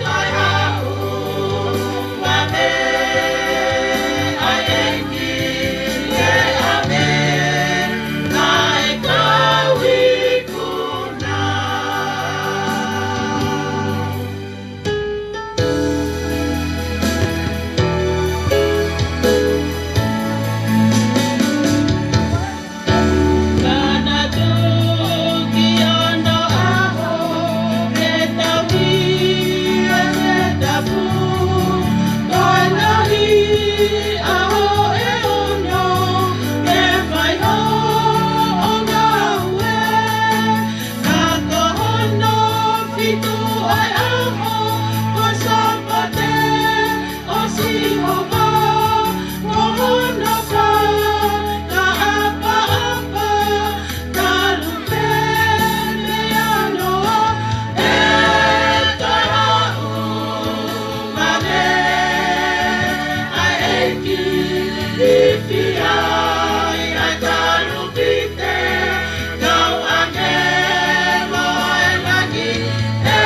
toe haʻu mai ʻa e ʻEiki, ke ʻave ʻa e kau ikuna. Manatu ki onoʻaho, ʻe tauhi ʻe he tapu. Ko e ngaahi ʻaho ʻe ono, ke fai hoʻo ngāue. Ka ko hono fitu ʻo e ʻaho, ko e Sāpate ʻo Sihova, ko hono fakaʻapaʻapa. Talu pē mei ʻanoa, ʻe toe haʻu mai ʻa e ʻEiki, ʻifi ai ʻa e talupite, kau ʻāngelo ʻo e langi, ʻe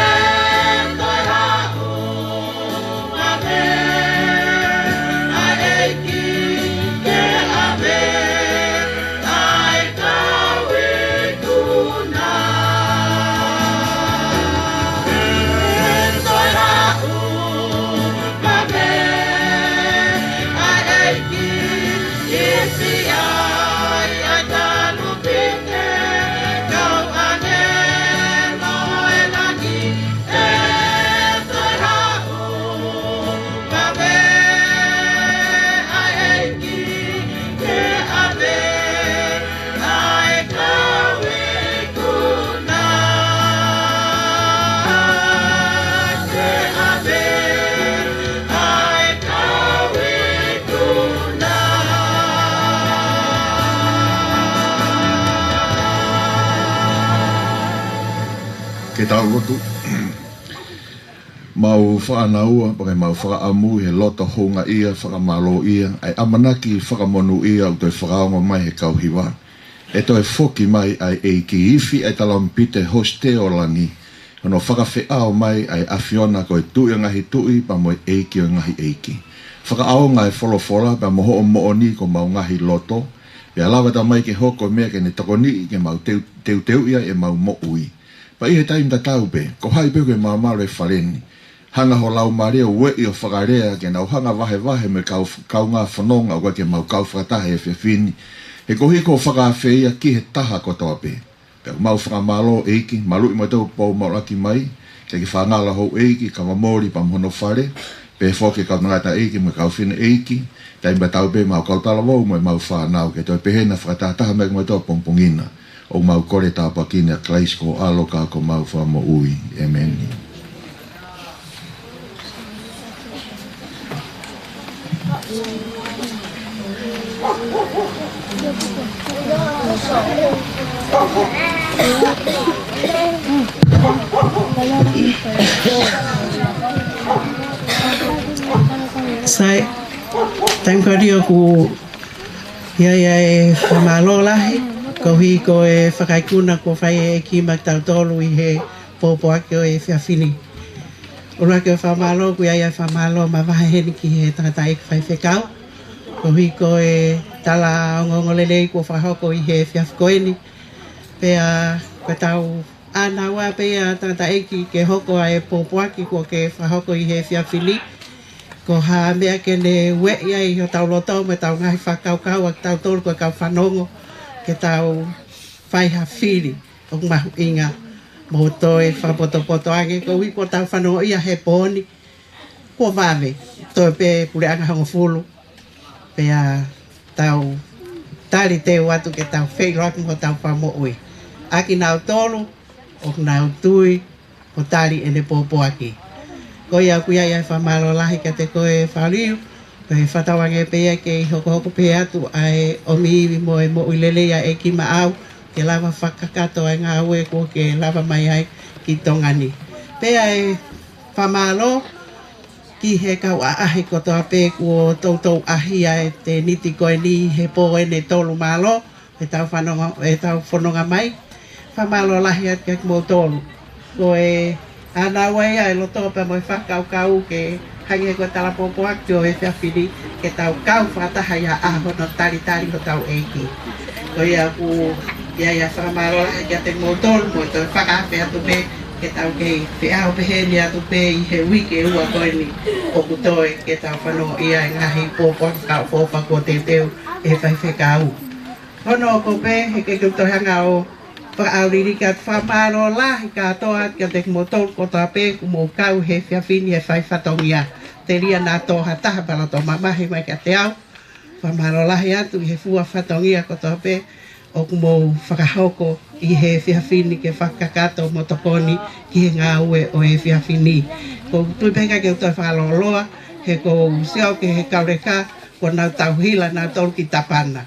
toe haʻu mai ʻa e ʻEiki, ke ʻave ʻa e kau ikuna. ʻE toe haʻu mai ʻa e ʻEiki, ʻifi ai ʻa e talupite, kau ʻāngelo ʻo e langi, ʻe toe haʻu mai ʻa e ʻEiki, ke ʻave ʻa e kau ikuna. Ke ʻave ʻa e kau ikuna. Ke tau lotu. Mau fānaua, pea ke mau fakaʻamu ʻi he loto houngaʻia, fakamālōʻia, ʻa e ʻamanaki fakamonūʻia ʻoku toe fakaongo mai he kau hiva. ʻE toe foki mai ʻa e ʻEiki, ʻifi ʻa e talupite, hosite ʻo langi, hono fakafeʻao mai ʻa e ʻAfiona ko e Tuʻi ʻo e ngaahi tuʻi, pea mo e ʻEiki ʻo e ngaahi ʻeiki. Fakaʻaonga e folofola, pea mo hoʻo moʻoni ki homau ngaahi loto, pea lava, Tamai, ke hoko e meʻa ke ne tokoniʻi ke mau teu-, teuteuʻi ai ʻemau moʻui. Pea ʻi he taimi tatau pē, ko hai pē ʻoku ke malumalu he fale ni, hanga ho Laumālie ʻo ueʻi ʻo fakalea ke nau hanga vahevahe mo e kau, kaungā fononga ʻoku ʻikai ke mau kau fakataha he efiafi ni, he koeʻuhi ko hoʻo fakaafeʻi ia ki he taha kotoa pē. Pea ʻoku mau fakamālō, ʻEiki, maluʻi mo tau pou mau laki mai, ke ke fāngalo houʻeiki, Kavamoli pea mo hono fale, pehē foki ki he kau tangataʻeiki mo e kau fineʻeiki, taimi tatau pē mo e kau talavou mo ʻemau fānau, ke toe pehē naʻa fakatahataha mai kimoutolu he pongipongi ni. ʻOku mau kole tāpuaki ni ʻia Kalaisi ko ho ʻAlo ka ko homau Fakamoʻui. ʻĒmeni. Sai, taimi ko eni ʻoku ʻi ai ʻa e fakamālō lahi Koeʻuhi ko e fakaikuna kuo fai ʻe he ʻEiki maʻa kitautolu ʻi he pōpoaki ʻo e efiafi ni. ʻUluaki ʻo e fakamālō, ʻoku ʻi ai ʻa e fakamālō mavahe heni ki he tangataʻeiki faifekau. Koeʻuhi ko e tala ongoongolelei kuo fakahoko ʻi he efiafi ko eni. Pea ko ʻetau ʻānaua pē ia tangataʻeiki ke hoko ʻa e pōpoaki kuo ke fakahoko ʻi he efiafi ni. Ko ha meʻa ke ne ueʻi ai hotau loto mo ʻetau ngaahi fakakaukau ʻa kitautolu ko e kau fanongo, ke tau fai ha fili ʻoku mahuʻinga mo toe fakapotopoto ange, koeʻuhi ko ʻetau fanongo ia he pō ni, kuo vave, toe pē puleʻanga hongofulu, pea tau taliteu atu ke tau feʻiloaki mo hotau Fakamoʻui. ʻA kinautolu ʻoku nau tui mo tali ʻene pōpoaki. Ko ia ʻoku ʻi ai ʻa e fakamālō lahi kiate koe Faliu, ko e fakatauange pē ia ke hokohoko pē atu ʻa e ʻomi ivi mo e moʻui lelei ʻa e ʻEiki maʻau, ke lava fakakakato ʻa e ngāue kuo ke lava mai ai ki Tonga ni. Pea ʻe fakamālō ki he kau ʻaʻahi kotoa pē kuo toutou ʻaʻahi ʻa e tēniti ko eni he pō ʻe tolu, mālō ʻetau fanongo, ʻetau fononga mai. Fakamālō lahi atu kiate kimoutolu. Ko e ʻānaua ia ʻa e loto pea mo e fakakaukau ke hangē ko e tala pōpoaki ʻo e efiafi ni, ke tau kau fakataha ia ʻa hono talitali hotau ʻEiki. Ko ia ʻoku ʻi ai ʻa e fakamālō lahi kiate kimoutolu mo e toe fakaafe atu pē ke tau kei feʻao pehē ni atu pē ʻi he uike ʻe ua ko eni ʻoku toe ke tau fanongoʻia ʻa e ngaahi pōpoaki fakaʻofoʻofa kuo teuteu ʻe he faifekau. Hono ʻoku pehē he ʻikai ke u toe hanga ʻo fakaʻauliliki atu, fakamālō lahi kātoa atu kiate kimoutolu kotoa pē kuo mou kau he efiafi ni he fai fatongia. Telia naʻa tō ha taha pea loto mamahi mai kiate au. Fakamālō lahi atu ʻi he fua fatongia kotoa pē ʻoku mou fakahoko ʻi he efiafi ni ke fakakakato mo tokoni ki he ngāue ʻo e efiafi ni. ʻOku ou tui pē ʻikai ke u toe fakalōloa, he ʻoku ou sio ki he kau leka, kuo nau tauhi kinautolu ki Tapana.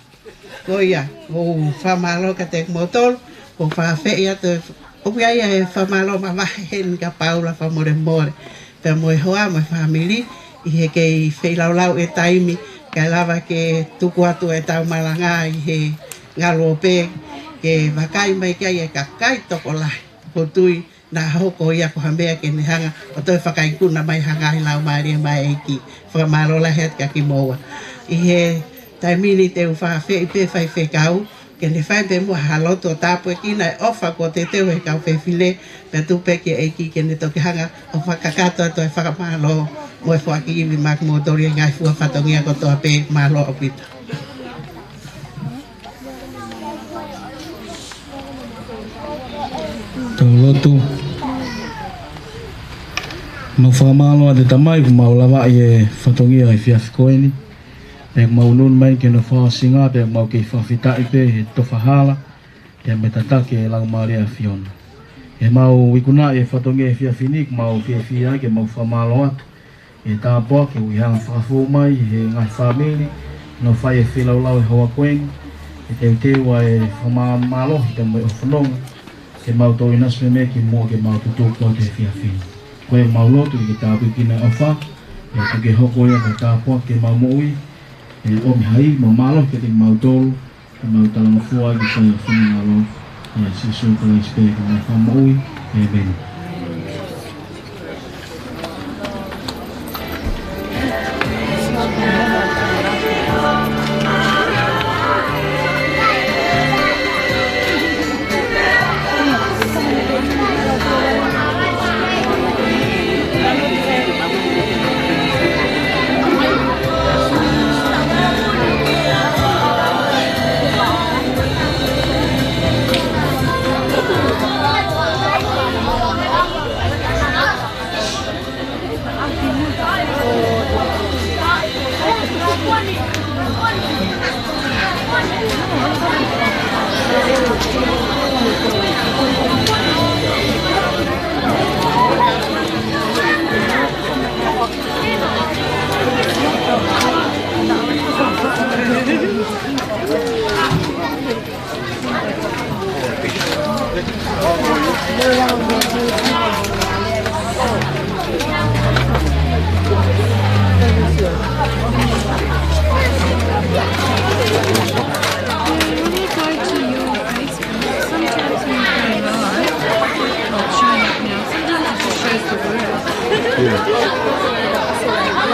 Ko ia, ʻoku ou fakamālō kiate kimoutolu, ʻoku ou fakaafeʻi atu, ʻoku ʻi ai ʻa e fakamālō mavahe heni kia Paula fakamolemole, pea mo e hoa mo e fāmili, ʻi he kei feilaulau e taimi, kae lava ke tuku atu ʻetau malanga ʻi he ngaluope, pea ke vakai mai ki ai e kakai tokolahi. ʻOku ou tui naʻa hoko ia ko ha meʻa ke ne hanga ʻo toe fakaikuna mai ha ngaahi laumālie maʻa e ʻEiki. Fakamālō lahi atu kia kimoua. ʻI he taimi ni te u fakaafeʻi pē faifekau ke ne fai pē muʻa ha lotu ʻo tāpuekina e ʻofa kuo teuteu ʻe he kau fefine, pea tuku pē ki he ʻEiki ke ne toki hanga ʻo fakakakato atu e fakamālō mo e foaki ivi maʻa kimoutolu ʻi he ngaahi fua fatongia kotoa pē. Mālō ʻaupito. Tau lotu. Mau fakamālō atu Tamai kuo mau lavaʻi e fatongia ʻo e efiafi ko eni. Pea mau ʻunuʻunu mai ki hono fakaʻosinga, pea mau kei fakafetaʻi pē he tofa hala, pea mo e tataki ʻa e Laumālie ʻa e ʻAfiona. He mau ikunaʻi e fatongia ʻo e efiafi ni, kuo mau fiefia ai ke mau fakamālō atu he tāpuaki kuo ke hanga ʻo fakafou mai he ngaahi fāmili, ʻo fai e feilaulau he houa ko eni, he teuteu ʻa e fakamāmālohi pea mo e ʻofa fononga, ke mau toe ʻinasi pē mei ai ki muʻa ke mau tutuku atu he efiafi ni. Ko ia mau lotu ke tāpuekina e ʻofa, pea ke hoko ia ko e tāpuaki ki heʻemau moʻui, ʻe ʻomi ha ivi mo e mālohi kiate kimautolu, ke mau talangofua ai ki he fai ʻa e finangalo ʻo Sīsū Kalaisi pē ko homau Fakamoʻui. ʻĒmeni. Yeah.